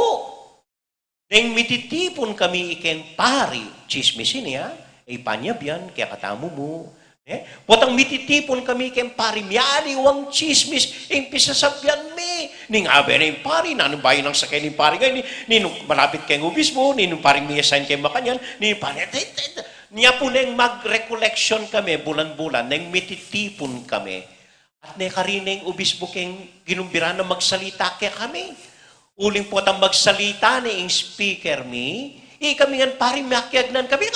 Neng mititipun kami ikeng pari, tsismis ini, a? E, panyabian, kekatamu mu. E, potang mititipun kami ikeng pari, mialiwang tsismis, ing pisasabian mi. Ning abe na ing pari, nanung bayu nang sake ning pari ngeni, ninung malapit keng obispo, ninung paring mi-assign keng makanyan, ninung pari, te, te, te. Nya pu neng mag-recollection kami, bulan-bulan, neng mititipun kami. At ne karin ing obispo keng ginumbiran na magsalita kekami. Uling potang magsalita ne ing speaker mi, ikami ngan pari makiagnan kami.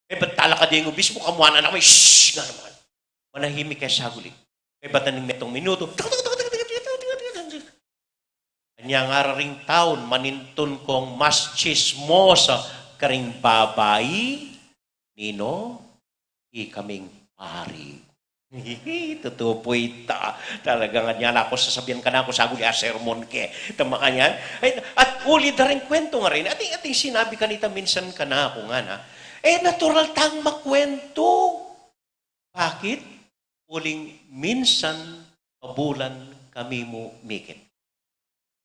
E, bat talakad ing obispo, kamuanan na kami, shh! Ngana naman. Manahimik keng saguli. E, bat ning metung minutu. Anya ngara ring taun, manintun kong mas tsismosa karing babai, ninu, ikaming pari. Tutu pu ita. Talagang anya na ku sasabian kanaku, saguli a sermon ke. Ita makanyan. Ay, at uli da ring kwentu ngara ini. Ating, ating sinabi kanita minsan kanaku ngana. E, natural tang makwentu. Bakit? Uling minsan pabulan kami mu mikit.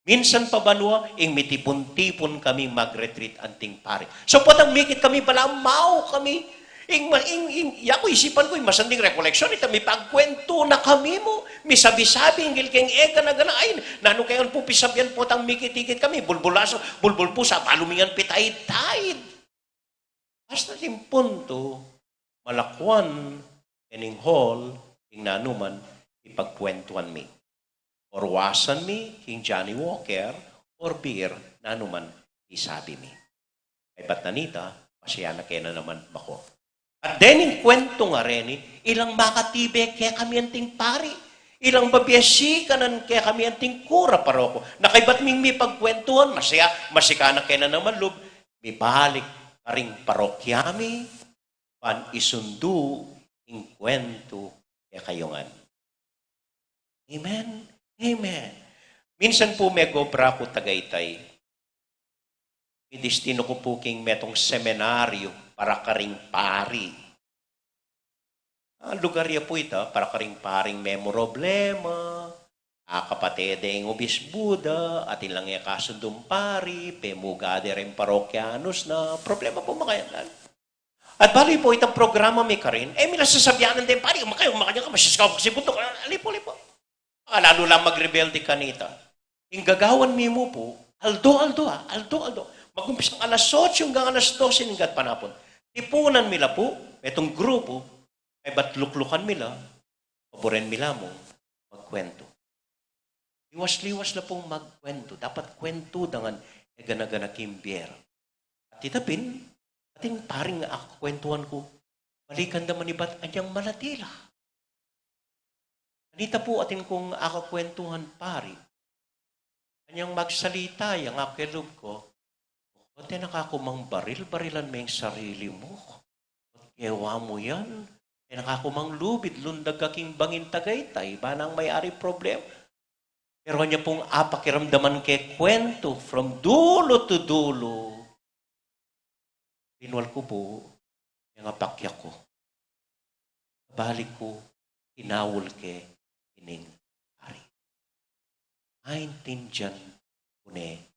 Minsan pa banua, ing mitipun-tipun kami mag-retreat anting pari. So, potang mikit kami, balamu kami. Ing, ma-, ing, ing, yaku isipan ku, ing masanting recollection, ita mipagkwentu na kami mu. Misabi-sabi, ing gilkeng e gana-gana, ay, nanu keng pu pisabian potang mikit-ikit kami, bulbul asu, bulbul pusa, balu mi ngan pitayid-tayid. Basta ing puntu, malakuan kening hall ing nanuman ipagkwentuan mi. Or wasan mi king Johnnie Walker, or beer, nanuman isabi mi. Kaybat na nita, masaya na ke na naman mako. At dening kwentu ngara ini, ilang makatibe kekami anting pari, ilang babiasikan kekami anting kura paroko. Na kaybat ming mipagkwentuan, masaya, masika na ke na naman lub, mibalik karing parokya mi, ban isundu ing kwentu kekayu ngan. Amen? Amen. Minsan pu megobra ku Tagaytay. Idistinu ku pu king metung seminaryu para karing pari. A, lugar ya pu ita, para karing paring memuroblema, akapate de ing obisbu da, atin lang e kasundung pari, pemuga de ring parokyanus na, problema pu makayan. At bali pu itang programa mi karin, e mi la sasabianan deng pari, makayu, makanyan ka, masiskaw ka kasi bunduk, a, lipu, lipu. Baka lalu lang magrebelde kanita. Ing gagawan mi mu pu, aldo-aldo, a, aldo-aldo. Magumpisang alas otso anggang alas dose ning gatpanapun. Tipunan mi la pu, metung grupu, kaybat luklukan mi la, paburen mi la mung magkwentu. Liwas-liwas la pung magkwentu. Dapat kwentu da ngan e gana-gana king bie ra. At ita pin, atin paring akakwentuan ku, balikan da manibat anyang malati la. Anita pu atin kung akakwentuhan pari. Anyang magsalita ya, ngana ku king lub ku, "O, tena ka ku mang baril-barilan me ing sarili mu. Ot kewa mu yan. Tena ka ku mang lubid, lundag ka king bangin Tagaytay, ba nang may-ari problema." Pero anya pung apakiramdaman ke kwentu from dulo to dulo, linwal ku pu, mengapakya ku. Balik ku, tinawul ke ining pari. Aintindian ku ne.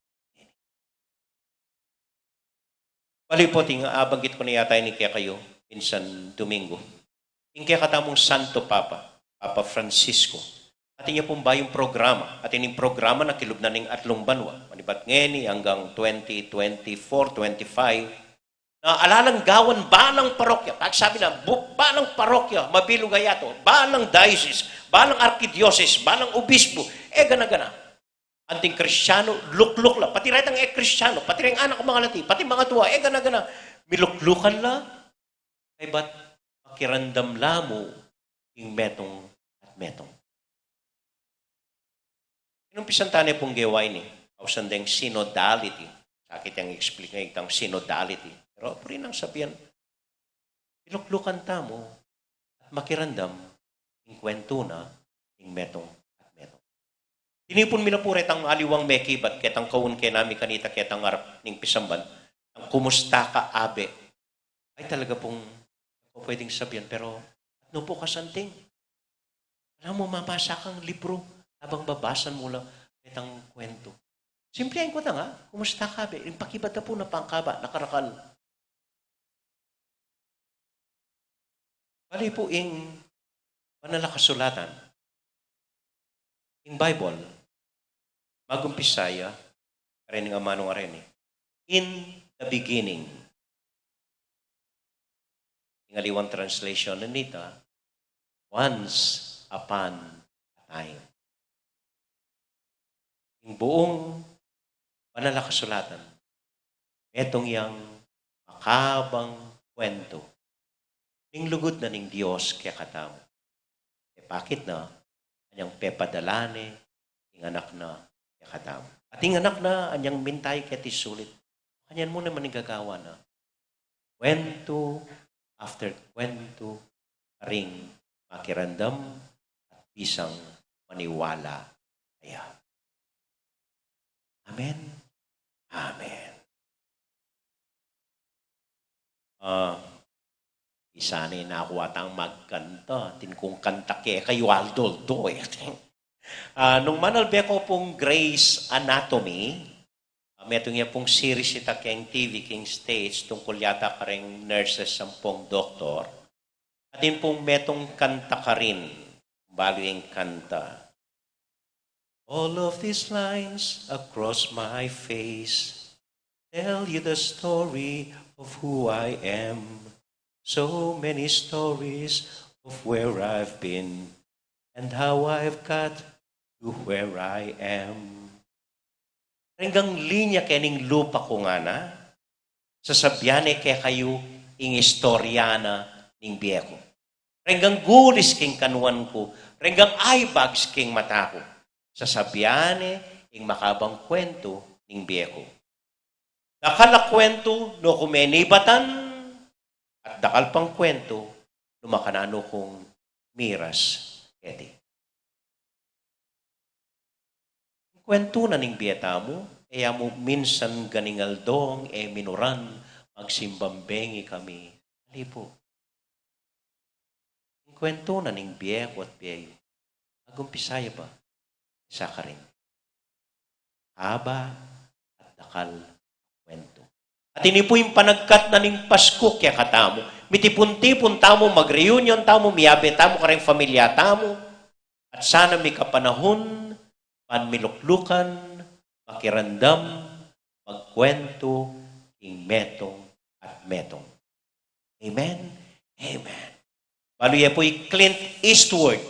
Bali pu, atin, abanggit ku na yata ini kekayu minsan Domingo. Ing kekatamung Santo Papa, Papa Francisco, atin ya pung bayung programa, atin ing programa na kilub na ning atlung banua, manibat ngeni anggang twenty twenty-four, twenty-five, na ala lang gawan balang parokya, pagsabi na, bu-, balang parokya, mabilug a yatu, balang diocese, balang arkidiocese, balang obispo, e gana-gana. Anting Kristiano, lukluk la. Pati retang e Kristiano, pati reng anak mangalati, pati mangatua, e gana-gana. Miluklukan la, kaybat pakiramdam la mu ing metung at metung. Ing Pisan tane pung gewa ini, ausan deng synodality. Sakit yang i-explain itang synodality. Pero puri nang sabian, iluklukan tamu at makiramdam ing kwentu na ning metung at metung. Tinipun mi na pu retang aliwang mekibat ketang kaun kenami kanita ketang arap ning pisamban, ang "Kumusta ka, Abe?" Ay, talaga pung, ako pwedeng sabian, pero at nu pu kasanting? Alam mo, mabasa kang libro habang babasan mu la itang kwentu. Simple ang kutang, ha? "Kumusta ka, Abe?" Ing pakibat na pu na pangkaba, nakarakal. Bali pu ing Banal a Kasulatan, ing Bible, magumpisa ya karing amanung areni, "In the beginning." Ing aliwang translation na nita, "Once upon a time." Ing buung Banal a Kasulatan, metung yang makabang kwentu ning lugud na ning Dios kekatamu. Pepakit na, anyang pepadala ne ing Anak na kekatamu. At ing Anak na anyang minta ya keti sulit, makanyan mu naman ing gagawan na. Kwentu after kwentu, karing makiramdam at bisang maniwala kaya. Amen. Amen. Ah, isa ne, nakuat tang magkanta. Atin kung kanta kekayu, aldoldo e. Ah, nung manalbe ku pung Grey's Anatomy, ah, metung ya pung series ita keng T V, keng States, tungkul yata kareng nurses ampong doktor. Atin pung metung kanta karin, balu ing kanta. All of these lines across my face tell you the story of who I am. So many stories of where I've been and how I've got to where I am. Renggang linya kening lupa ku ngana, sasabian ne kekayu ing istorya na ning bie ku. Renggang gulis king kanuan ku, renggang eye bags king mata ku, sasabian ne ing makabang kwentu ning bie ku. Dakal a kwentu nu ku menibatan, at dakal pang kwentu nu makananu kung miras keti. Kwentu na ning bie tamu, e ya mu minsan ganing aldong e minuran, magsimbang bengi kami. Ali pu. Ing kwentu na ning bie ku at bie yu, agumpisa ya ba? Isa karin. Haba at dakal a kwentu. At ini pu ing panagkat na ning Pasku kekatamu. Mitipun-tipun tamu, mag-reunion tamu, miyabe tamu kareng familia tamu. At sana mikapanahun ban miluklukan, makiramdam, magkwentu king metung at metung. Amen? Amen. Balu ye pu i Clint Eastwood.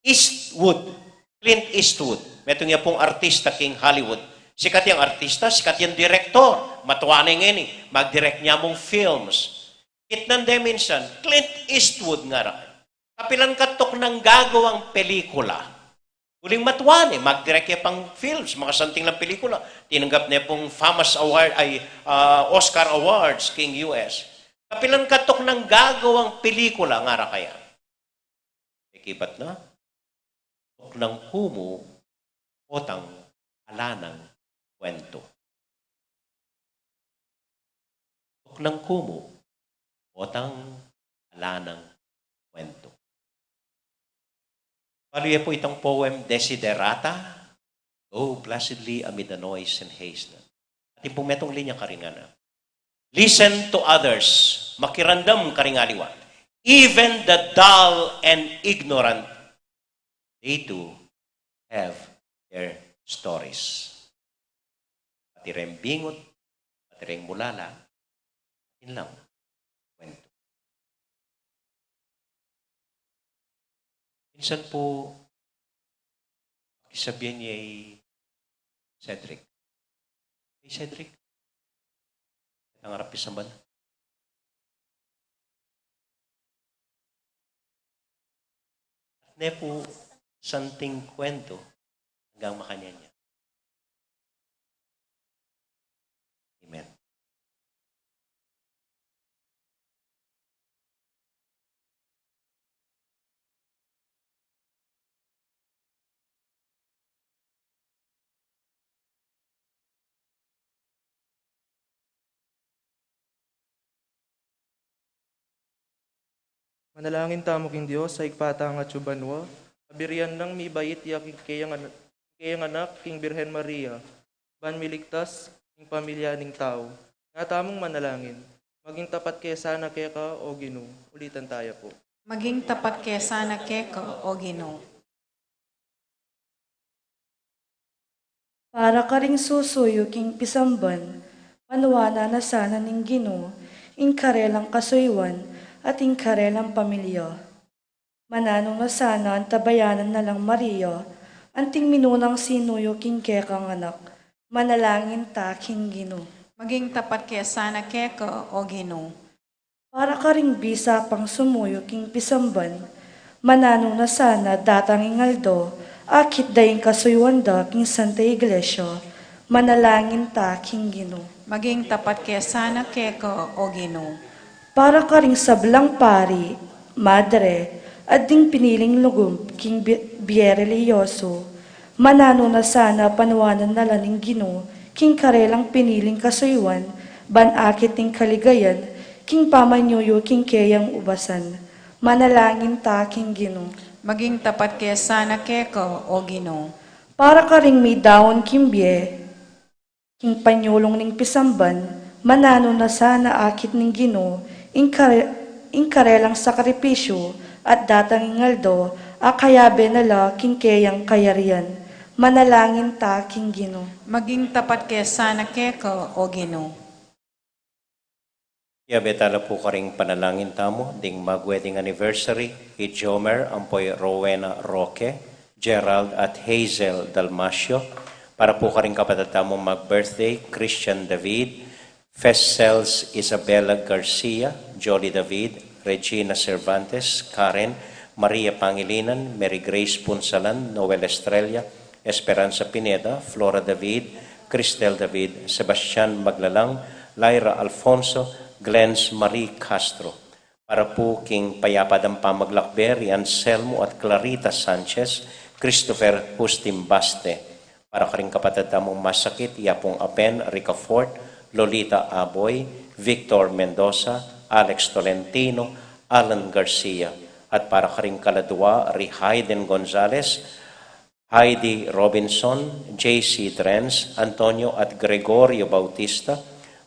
Eastwood. Clint Eastwood. Metung ya pung artista king Hollywood. Sikat yang artista, sikat yang direktor. Matua ne ngeni. Mag-direct ne mung films. Kitnan de minsan, Clint Eastwood ngara. Kapilan katuk nang gagawang pelikula. Uling matua ne, mag-direct ya pang films, makasanting lang pelikula. Tinanggap ne pung FAMAS Award, ay, ah, Oscar Awards king U S. Kapilan katuk nang gagawang pelikula, ngara kaya. Pekibat na, tuknang ku mu, potang ala nang kwentu. Tuknang ku mu, potang ala nang kwentu. Balu ye pu itang poem Desiderata, "Go blessedly amid the noise and haste." Atin pung metung linya karin ngana. Listen to others. Makiramdam karing aliwa. Even the dull and ignorant, they too have their stories. Pati reng bingut, pati reng mulala, atin lang kwentu. Minsan pu, pakisabian ye i Cedric. Hey, Cedric. Kita ngarap pisamban. At ne pu santing kwentu, anggang makanyan ya. Amen. Manalangin tamu king Dios a Ibpa tang atsu banua, a burian nang mibait ya king keyang ana-, keyang anak king Birhen Maria, ban miligtas ing pamilya ning tau. Nga tamung manalangin, maging tapat ke sana keka, O Ginu. Ulitan taya pu. Maging tapat ke sana keka, O Ginu. Para karing susuyu king pisamban, panuanan na sana ning Ginu ing karelang kasuyuan at ing karelang pamilya. Mananu na sana antabayanan na lang Maria, anting minunang sinuyu king kekang anak. Manalangin ta king Ginu. Maging tapat ke sana keka, O Ginu. Para karing bisa pang sumuyu king pisamban, mananu na sana datang ing aldo, akit da ing kasuyuan da king Santa Iglesia. Manalangin ta king Ginu. Maging tapat ke sana keka, O Ginu. Para karing sablang pari, madre, at ding piniling lugub king bi-, bie relihiyosu, mananu na sana panuanan na la ning Ginu king karelang piniling kasuyuan, ban akit ing kaligayan king pamanyuyu king keyang ubasan. Manalangin ta king Ginu. Maging tapat ke sana keka, O Ginu. Para karing midaun king bie, king panyulung ning pisamban, mananu na sana akit ning Ginu ing kare-, ing karelang sakripisyu at datang ing aldo, a kayabe na la king keyang kayarian. Manalangin ta king Ginu. Maging tapat ke sana keka, O Ginu. Yabe tala pu karing panalangin tamu ding mag-wedding anniversary, i Jomer ampo i Rowena Roque, Gerald at Hazel Dalmacio, para pu karing kapatad tamu mag-birthday, Christian David, Fessels Isabella Garcia, Jolly David, Regina Cervantes, Karen, Maria Pangilinan, Mary Grace Punsalan, Noel Estrella, Esperanza Pineda, Flora David, Cristel David, Sebastian Maglalang, Lyra Alfonso, Glens Marie Castro. Para pu king payapa dang pamaglakbe ri Anselmo at Clarita Sanchez, Christopher Justin Baste. Para karing kapatad tamung masakit, i Apung Apen Ricafort, Lolita Aboy, Victor Mendoza, Alex Tolentino, Alan Garcia. At para karing kaladua, ri Hayden Gonzalez, Heidi Robinson, J C Trens, Antonio at Gregorio Bautista,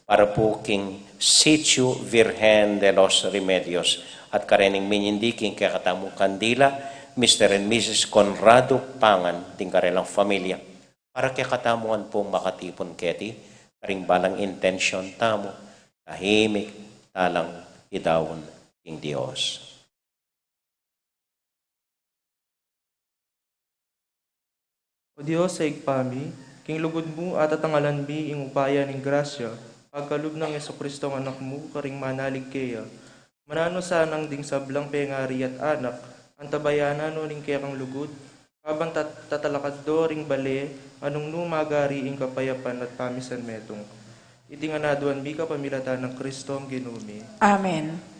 para pu king Sitio Virgen de los Remedios, at karening minyindi king kekatamung kandila, Mister and Missus Conrado Pangan, ding karelang familia. Para kekatamu ngan pung makatipun keti, karing balang intensyon tamu, tahimik talang idaun king Dios. O Dios a Ibpa mi, king lugud mu atatangalan mi ing upaya ning grasya, pagkalub nang Jesucristo a Anak mu, karing manalig keya. Mananu sanang ding sablang pengari at anak, antabayanan no ning kekang lugud, kabang tat-, tatalakad do ring bale, a nung nu magari ing kapayapan at pamisan metung. Iti ngan aduan mi kapamilatan nang Kristong Ginu mi. Amen.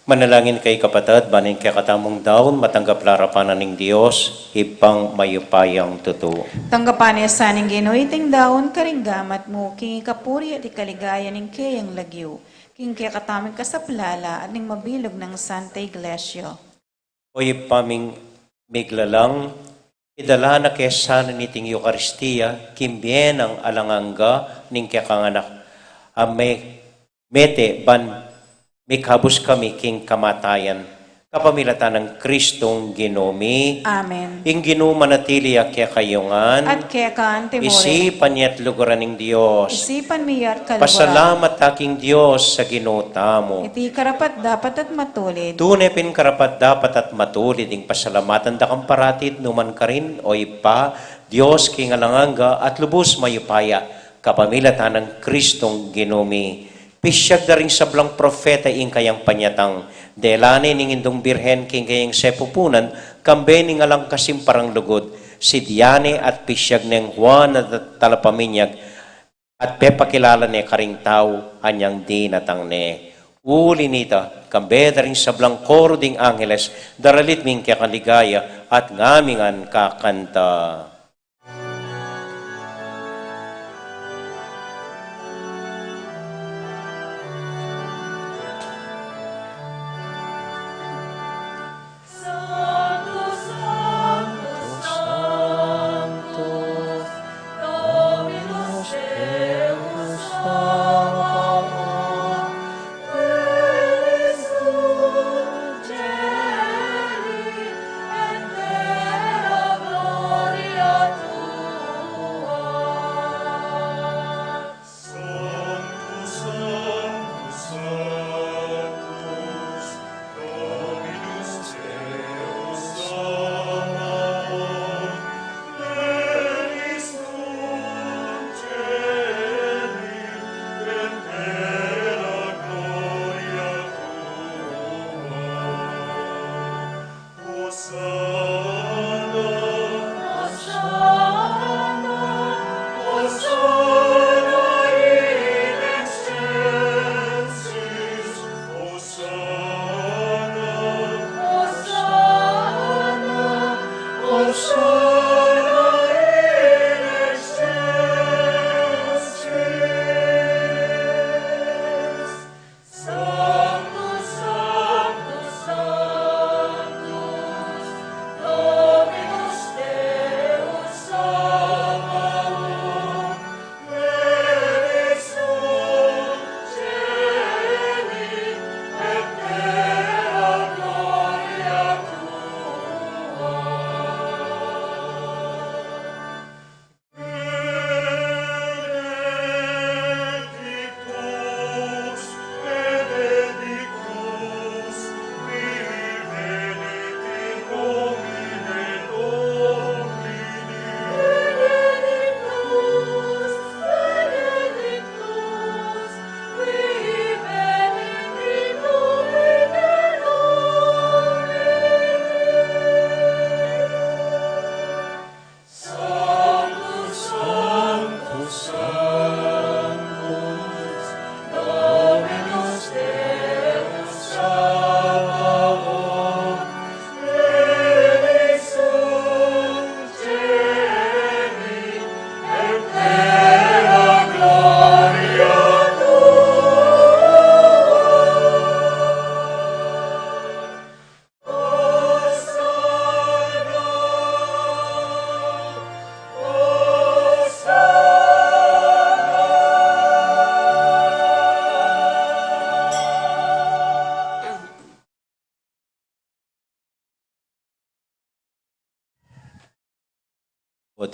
Manalangin kayu, kapatad, ban ing kekatamung daun matanggap la arapan na ning Dios, Ibpang mayupayang tutu. Tanggapan na sa ning Ginu iting daun karing gamat mu, king ikapuri at ikaligaya ning keyang lagyu, king kekatamung kasaplalan at ning mabilug nang Santa Iglesia. O Ibpa ming miglalang, idala na ke sana niting Eukaristia king bie nang alang angga ning kekang Anak, a me-, mete ban mikabus kami king kamatayan, kapamilatan nang Kristong Ginu mi. Amen. Ing Ginu manatili ya kekayu ngan. At keka mu rin. Isipan ya at luguran ning Dios. Isipan mi ya at kaluguran. Pasalamat ta king Dios a Ginu tamu. Iti karapat-dapat at matulid. Tune pin karapat-dapat at matulid ing pasalamatan da kang parati at nukarin man, o Ibpa, Dios king alang angga at lubus mayupaya, kapamilatan nang Kristong Ginu mi. Pisyag da ring sablang propeta ing kayang panyatang, dela ne ning Indung Birhen king kayang sepupunan, kambe ning alang kasimparang lugud, sidya ne at pisyag neng Juan a talapaminyag, at pepakilala ne karing tau anyang dinatang ne. Uli nita, kambe da ring sablang koro ding angeles, daralit mi ing kekang ligaya, at ngami ngan kakanta.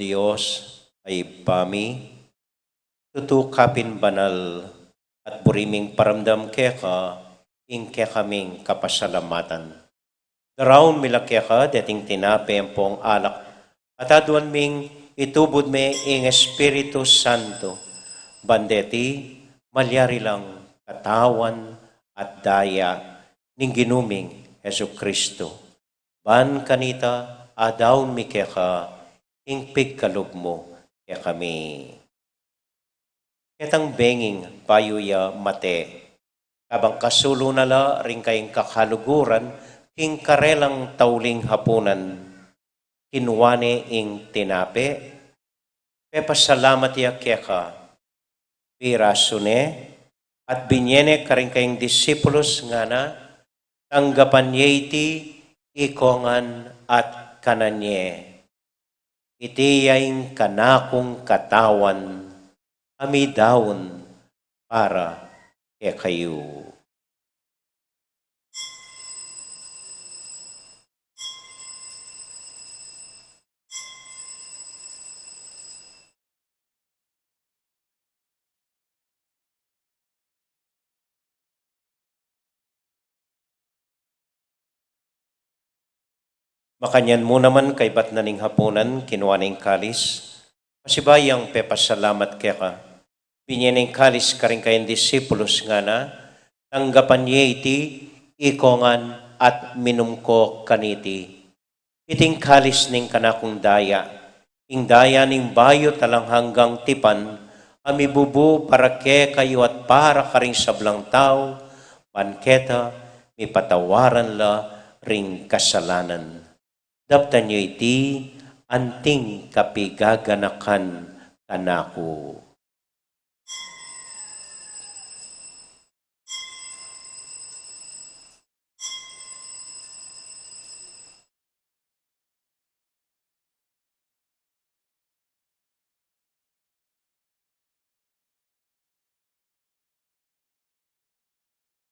Dios a Ibpa mi, tutu kapin banal at buri ming paramdam keka ing kekaming kapasalamatan. Daraun mi la keka deting tinape ampong alak, at aduan ming itubud me ing Espiritu Santo, ban deti malyari lang katawan at daya ning Ginu ming Jesucristo. Ban kanita adaun mi keka ing pigkalub mu kekami. Ketang benging bayu ya mate, kabang kasulu na la ring kayang kakaluguran king karelang tauling hapunan, kinua ne ing tinape, pepasalamat ya keka, pirasu ne, at binye ne karing kayang disipulus, ngana, tanggapan ye iti, ikongan at kanan ye. Iti ya ing kanakung katawan a midaun para kekayu. Makanyan mu naman kaybat na ning hapunan, kinua ne ing kalis, pasibayu yang pepasalamat keka, binye ne ing kalis karing kayang disipulus, ngana, tanggapan ye iti, ikongan at minum ko kaniti. Iti ing kalis ning kanakung daya, ing daya ning bayu at alang anggang tipan, a mibubu para kekayu at para karing sablang tau, ban keta mipatawaran la ring kasalanan. Daptan yu iti anting kapigaganakan kanaku.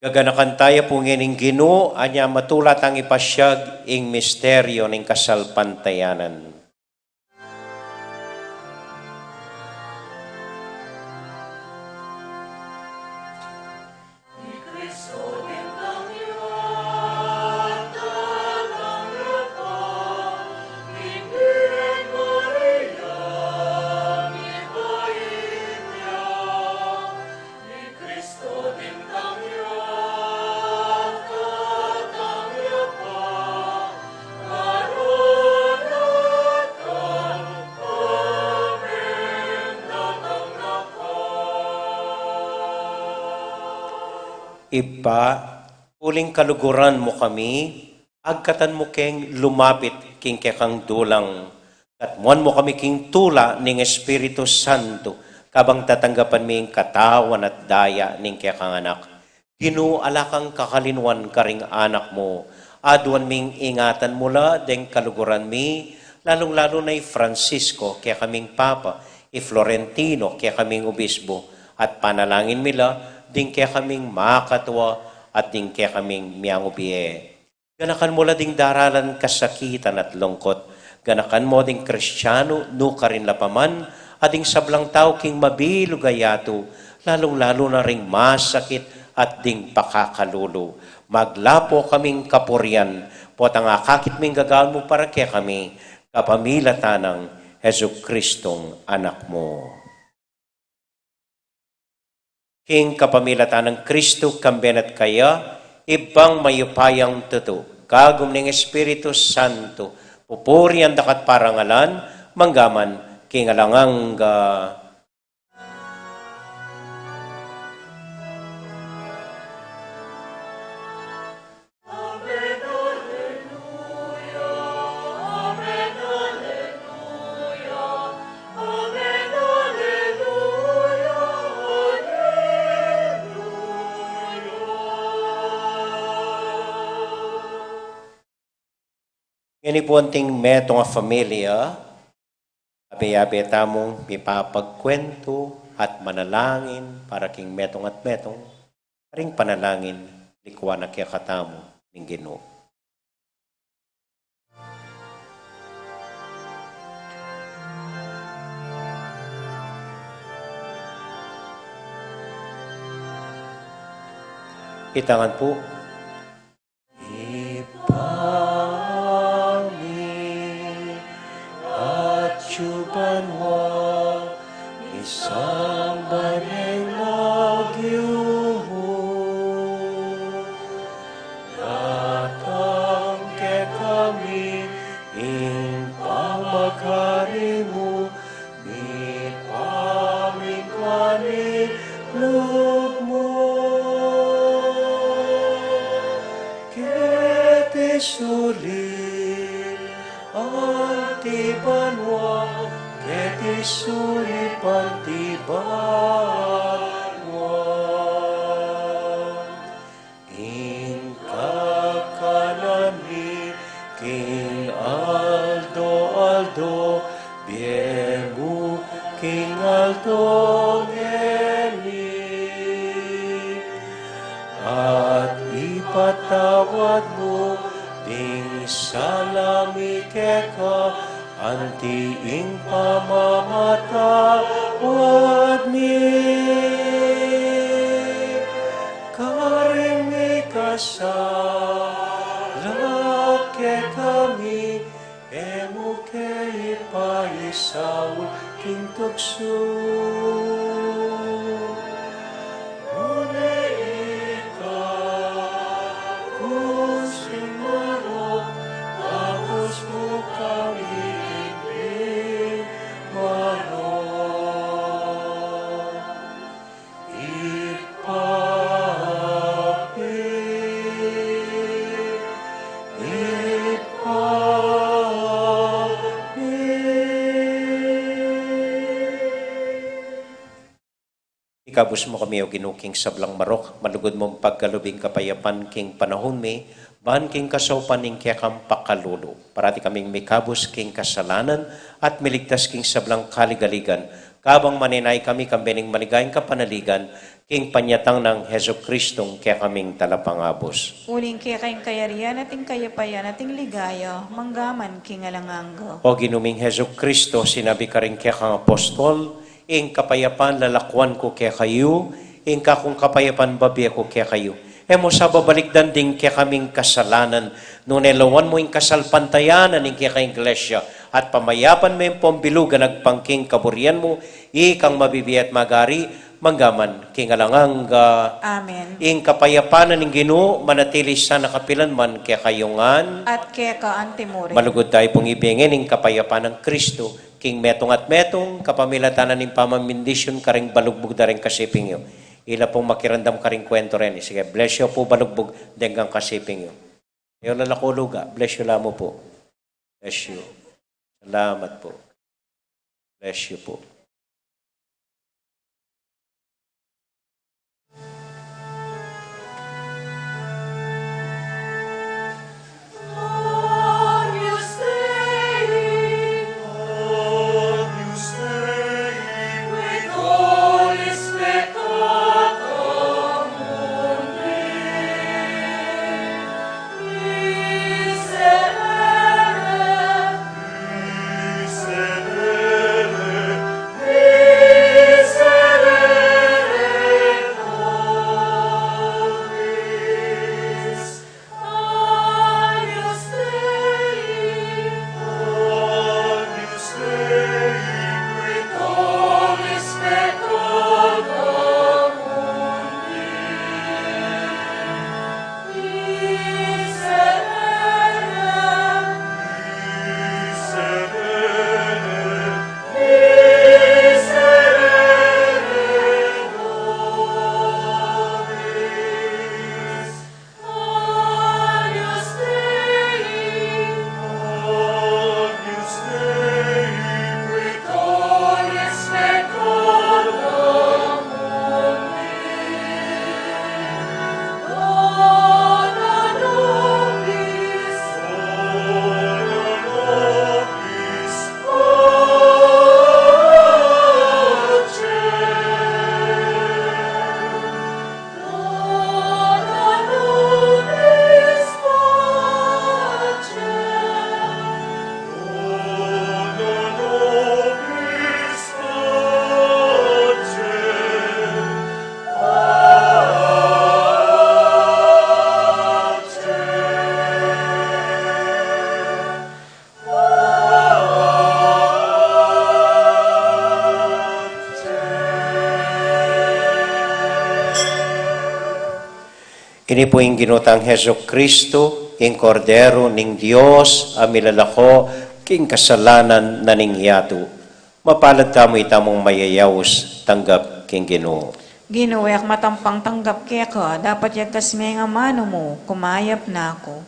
Gaganakan taya pu ngening Ginu, anya matula tang ipasiag ing misteryu ning kasalpantayanan. Ibpa, uling kaluguran mu kami, agkatan mu keng lumapit king kekang dulang, katmuan mu kami king tula ning Espiritu Santo, kabang tatanggapan mi ing katawan at daya ning kekang Anak. Ginu, ala kang kakalinuan karing anak mu, aduan ming ingatan mu la deng kaluguran mi, lalung-lalu na i Francisco, kekaming Papa, i Florentino, kekaming Obispo, at panalangin mi la ding kekaming makatua at ding kekaming miangubie. Ganakan mu la ding daralan kasakitan at lungkot. Ganakan mu ding Kristiano nukarin la pa man, at ding sablang tau king mabilug a yatu, lalung-lalu na ring masakit at ding pakakalulu. Maglapo kaming kapurian, potang akakit ming gagawan mu para kekami, kapamilatan nang Jesucristong Anak mu. King kapamilatan nang Kristo, kambe na at kaya, Ibpang mayupayang tutu, kagum ning Espiritu Santo, pupurian da ka at parangalan, mangga man king alang angga. Ngeni pu anting metung a familia, abe-abe tamung mipapagkuwentu at manalangin para king metung at metung, karing panalangin, likuan na kekatamu ning Ginu. Kita ngan pu. Ibpa mi, atsu ka banua, misamban ya ing lagyu mu, datang kekami ing pamagari mu, mipamintuan ing lub mu keti sulip anti banua, keti sulip anti banua. Ing kakanan mi king aldo-aldo, ibie mu king aldo ngeni, at ipatawad mu ding sala mi keka, anti ing pamamatawad mi karing mikasala kekami, e mu ke ipaisaul king tuksu, nune ikabus ing marok, kabus mu kami king marok. Ibpa mi, Ibpa mi. Ikabus mu kami, O Ginu, king sablang marok, malugud mung pagkalub ing kapayapan king panahun mi, ban king kasaupan ning kekang pakalulu, parati kaming mikabus king kasalanan at miligtas king sablang kaligaligan, kabang manenaya kami kambe ning maligayang kapanaligan, king panyatang nang Jesucristong kekaming Talapangabus. Uling keka ing kayarian at ing kayapayan at ing ligaya, mangga man king alang angga. O Ginu ming Jesucristo, sinabi karing kekang apostol, ing kapayapan lalakuan ku kekayu, ing kakung kapayapan bibie ku kekayu. E mu sa babalikdan ding kekaming kasalanan, nune lawan mu ing kasalpantayanan ning kekang Iglesia, at pamayapan me ing pambilug a agpang king kaburian mu, ikang mabibie at magari, mangga man king alang angga. Amen. Ing kapayapan ning Ginu manatili sana kapilan man kekayu ngan. At keka antimurin. Malugud tayu pung ibie ngeni ing kapayapan nang Kristo, king metung at metung, kapamilatan na ning pamamindisyon karing balugbug da ring kasiping yu. Ila pung makiramdam karing kuwentu reni. Sige, bless you pu balugbug, deng kasiping yu. Yu lalakuluga, bless you la mu pu. Bless you. Salamat pu. Bless you pu. Ini pu ing Ginu tang Jesucristo, ing Kordero ning Dios, a milalako king kasalanan na ning yatu. Mapalad tamu itamung mayayaus tanggap king Ginu. Ginu, e ku matampang tanggap keka, dapot yagkas me ing amanu mu, kumayap na ku.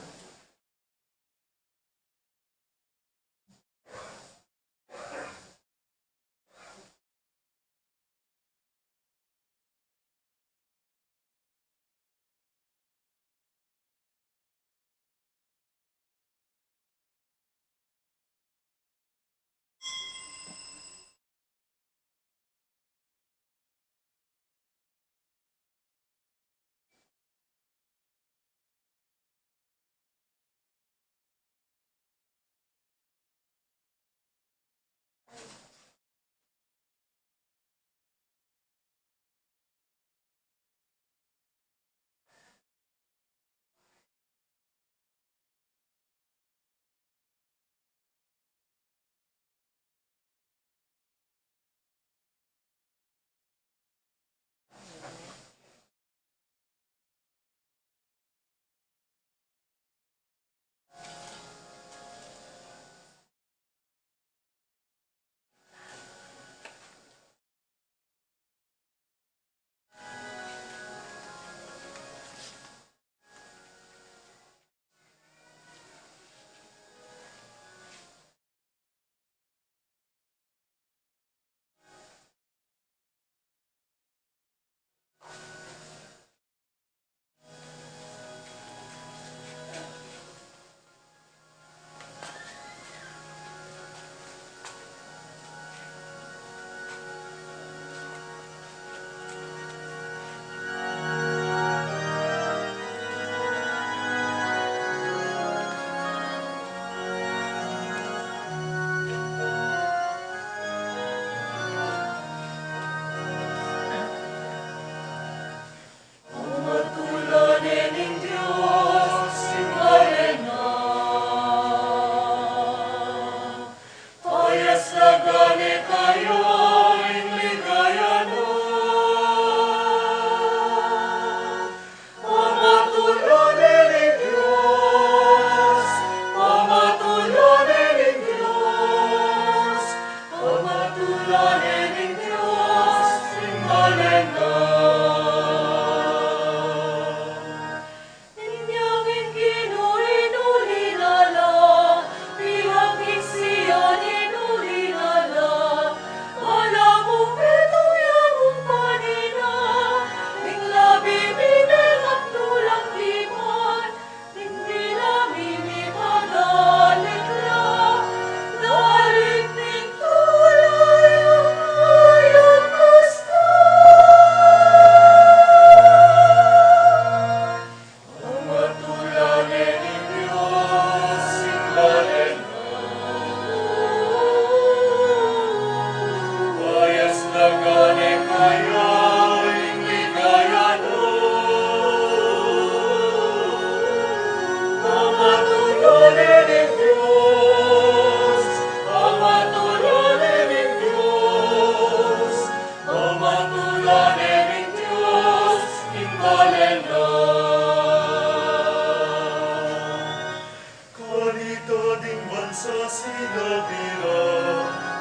Kanita ding bansa sinabi ra,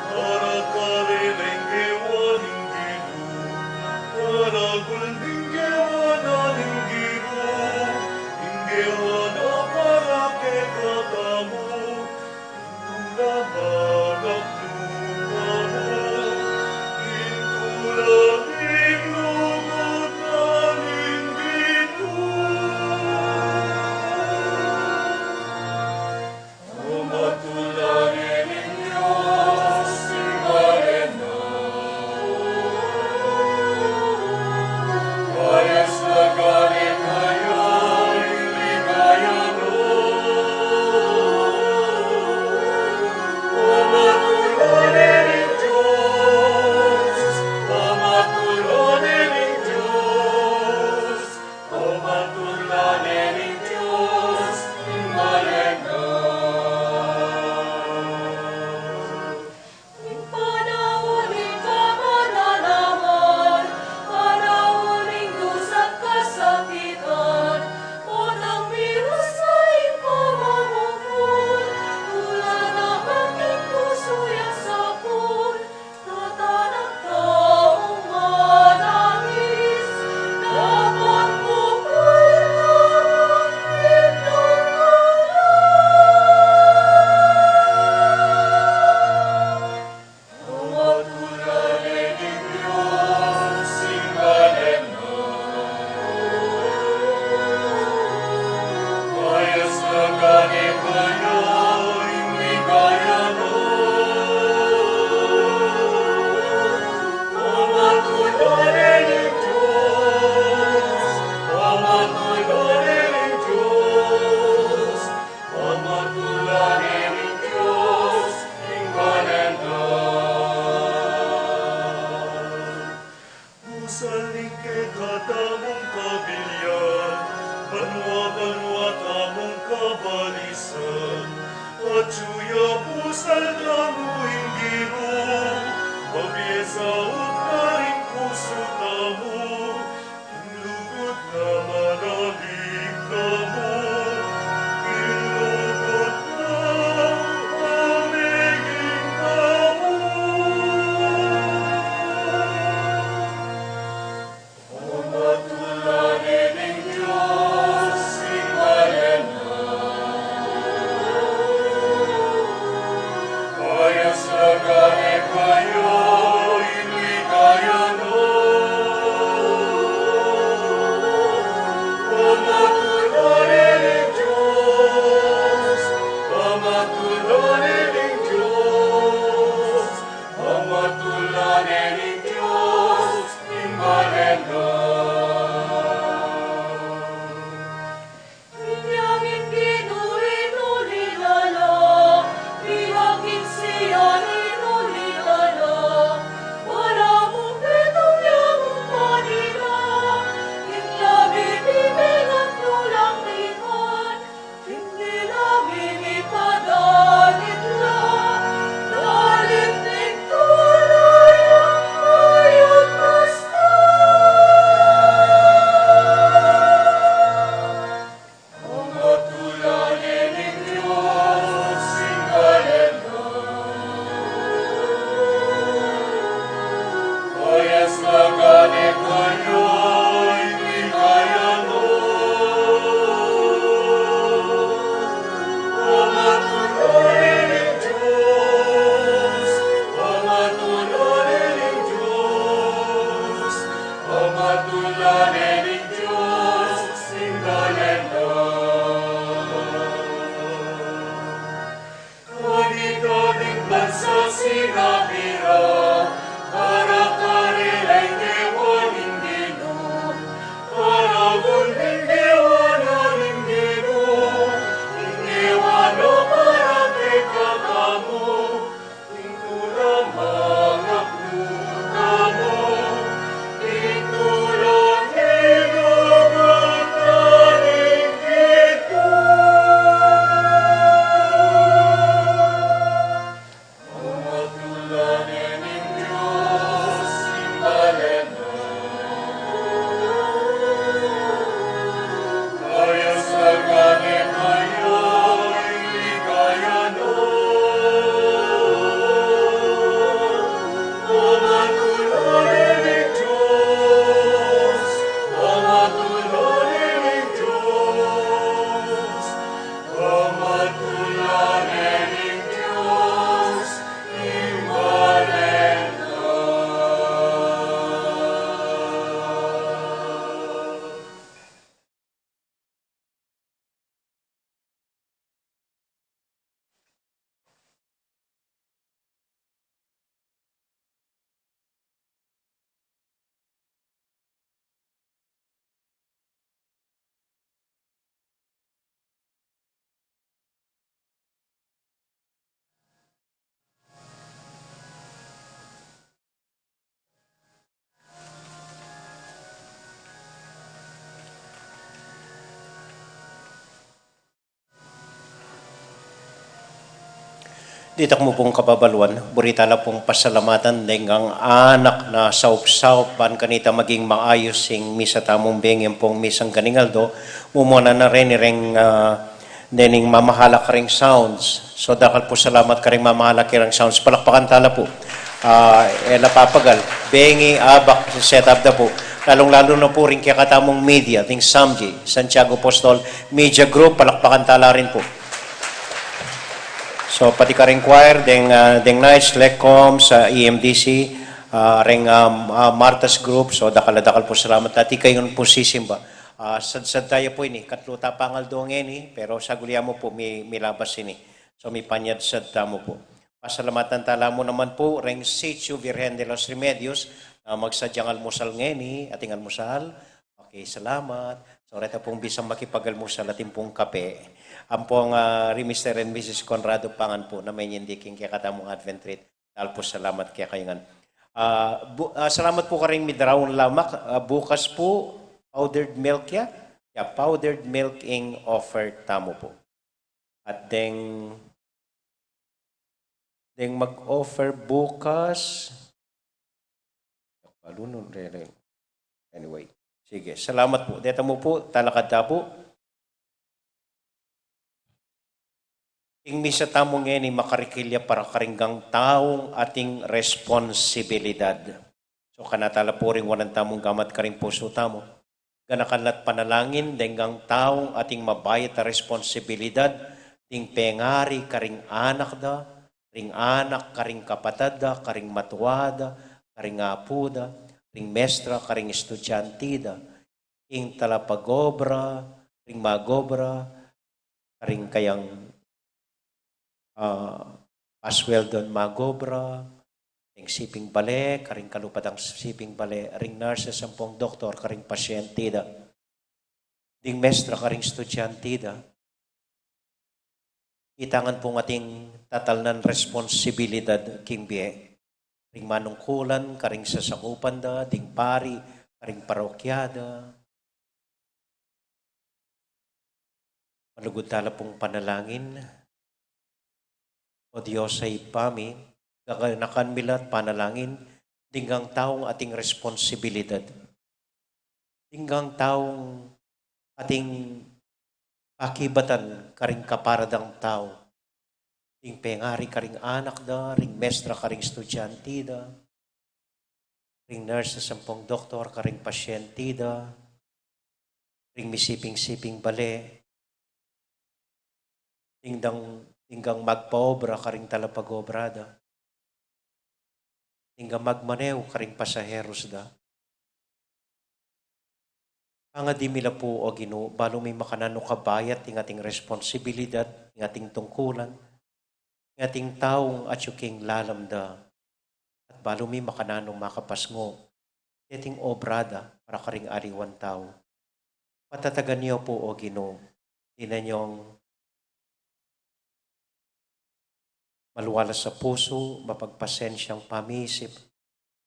para karela ing gewa ning Ginu, para gul ning gewa na ning Ginu, ing gewa na para kekatamu. Katamung kabilyan, banua-banua tamung kabalisan, atyu ya pusal tamu ing Ginu, mabie saup karing pusu tamu, ing lugud na manaling tamu, ing lugud na umiging tamu. Kadi-kading bansa sinabi ra, para karela ing kewa ning Ginu, para gun ing kewa na ning Ginu, ing kewa na para kekatamu, ing tula mangapnu tamu, ing tula ning lugud na ning Ginu. Ditak mu pung kababaluan, buri tala pung pasalamatan deng anak na saup-saup ban kanita maging maayus ing misa tamung bengi ampong misang kaning aldo, mumuna na reni reng, ah, dening mamahala karing sounds. So, dakal pu salamat karing mamahala karing sounds. Palakpakan tala pu. Ah, e la papagal. Bengi, abak, set up da pu. Lalung-lalu na pu ring kekatamung media, ding Samji, Santiago Apostol Media Group, palakpakan tala rin pu. So, pati karing choir, deng, ah, deng Nice, Lecom, sa E M D C, ah, reng, ah, ah, Martas Group. So, dakal a dakal pu salamat. Atin kayung pu sisimba. Ah, sadsad taya pu ini, katlu ta pangaldo ngeni, pero saguli ya mu pu mi-, milabas ini. So, mipanyadsad tamu pu. Pasalamatan tala mu naman pu reng Sitio Virgen de los Remedios na magsadyang almusal ngeni, ating almusal. Okay, salamat. So, reta pung bisang makipagalmusal, atin pung kape. Ampong, ah, ri Mister and Missus Conrado Pangan pu na menyindi king kekatamung Advent treat. Dakal pu salamat kekayu ngan. Ah, bu-, ah, salamat pu karing midraun lamak. Ah, bukas pu, powdered milk ya. Ya, powdered milk ing offer tamu pu. At deng, deng mag-offer bukas. Balunun, re, re. Anyway, sige, salamat pu. Deta mu pu, talakad ta pu. Ing misa tamu ngeni makarikil ya para karing gangtaung ating responsibilidad. So, kanatala pu ring wanan tamung gamat karing pusu tamu. Ganakan la't panalangin deng gangtaung ating mabayat a responsibilidad, ding pengari karing anak da, ring anak karing kapatad da, karing matua da, karing apu da, ring mestra karing estudyante da, ing talapagobra, ring magobra, karing kayang, ah, pasweldoan magobra, ring siping bale, karing kalupa dang siping bale, ring nurses ampong doktor, karing pasyente da, ding mestra, karing estudyante da. Itangan pung ating tatalnan responsibilidad king bie. Ring manungkulan, karing sasakupan da, ding pari, karing parokya da. Malugud tala pung panalangin. O Dios a Ibpa mi, gaganakan mi la't panalangin, ding gangtaung ating responsibilidad. Ding gangtaung ating pakibatan karing kapara dang tau. Ding pengari karing anak da, ring mestra karing estudyante da, ring nurses ampong doktor karing pasyente da, ring misiping-siping bale, ding dang, ding gang magpaobra karing talapagobra da, ding gang magmaneho karing pasaheros da. Pangadi mi la pu, O Ginu, balu mi makananu kabayat ing ating responsibilidad, ing ating tungkulan, ing ating taung atyu king lalam da, at balu mi makananu makapasngo deting obra da para karing aliwang tau. Patatagan yu pu, O Ginu, dinan yung malualas a pusu, mapagpasensyang pamisip,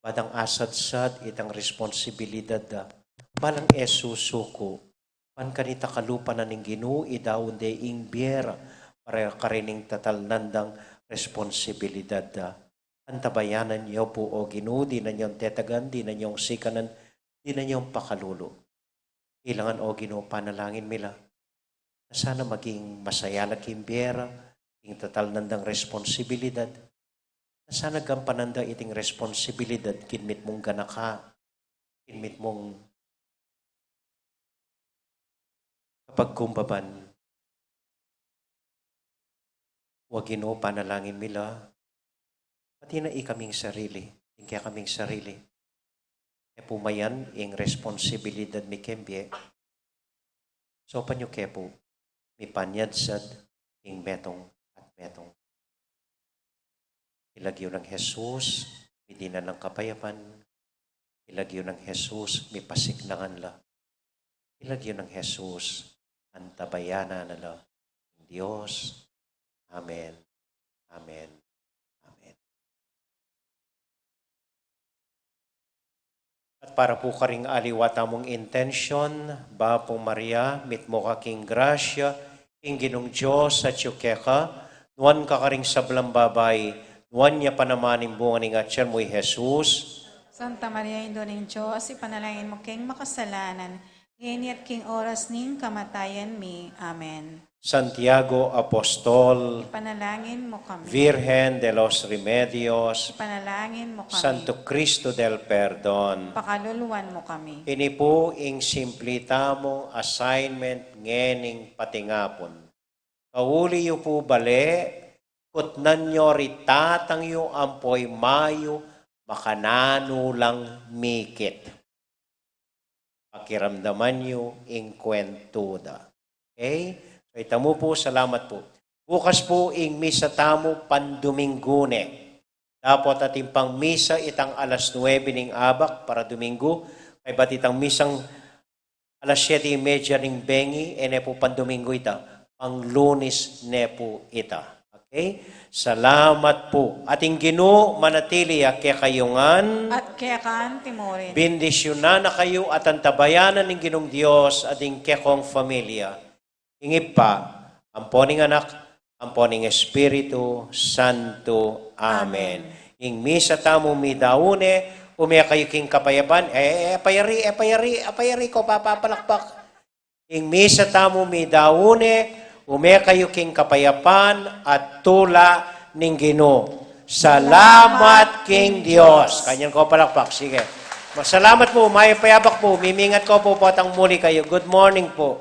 ba dang asadsad itang responsibilidad da, balang e susuku, ban kanita kalupa na ning Ginu, idaun de ing bie ra para karing tatalnan dang responsibilidad da. Antabayanan yu pu, O Ginu, dinan yung tetagan, dinan yung sikanan, dinan yung pakalulu. Ilangan, O Ginu, panalangin mi la, na sana maging masaya la king bie ra ing tatalnan dang responsibilidad, na sana gampanan da iting responsibilidad king mitmung ganaka, king mitmung kapagkumbaban. O Ginu, panalangin mi la, pati na ikaming sarili, ing kekaming sarili, e pu mayan ing responsibilidad mi king bie, saupan yu ke pu, mipanyad sad ing metung at metung. Ing lagyu nang Jesus, midinan lang kapayapan. Ing lagyu nang Jesus, mipasiknangan la. Ing lagyu nang Jesus, antabayanan na la ning Dios. Amen. Amen. Amen. At para pu karing aliwa tamung intensyon, Bapu Maria, mitmu ka king grasya, ing Ginung Dios atyu keka, nuan ka karing sablang babai, nuan ya pa naman ing bunga ning atian mu, i Jesus. Santa Maria, Indu ning Dios, ipanalangin mu keng makasalanan, ngeni at king oras ning kamatayan mi. Amen. Santiago Apostol, ipanalangin mu kami. Virgen de los Remedios, ipanalangin mu kami. Santo Cristo del Perdon, pakaluluan mu kami. Ini pu ing simpli tamung assignment ngening patingapun. Kauli yu pu bale, kutnan yu ri tatang yu ampo i mayu, makananu lang mikit. Pakiramdaman yu ing kwentu da. Okay? So, ita mu pu, salamat pu. Bukas pu ing misa tamu, pandominggu ne. Dapot atin pang misa itang alas nuebe ning abak para Dominggu, kaybat itang misang alas siete y media ning bengi, e ne pu pandominggu ita, pang Lunes ne pu ita. Okay? Okay? Salamat pu. At ing Ginu manatili ya kekayu ngan. At keka naman murin. Bendisyunan na kayu at antabayanan ning Ginung Dios at ing kekong familia. Ing Ibpa, ampo ning Anak, ampo ning Espiritu Santo. Amen. Ing misa tamu midaune, ume kayu king kapayapan, e, e, payari, e, payari, e, payari ko papapalakpak. Ing misa tamu midaune, ume kayu king kapayapan at tula ning Ginu. Salamat king Dios. Kanyan ko palakpak, sige. Masalamat pu, mayap a yabak pu, mimingat ko pu potang muli kayu. Good morning pu.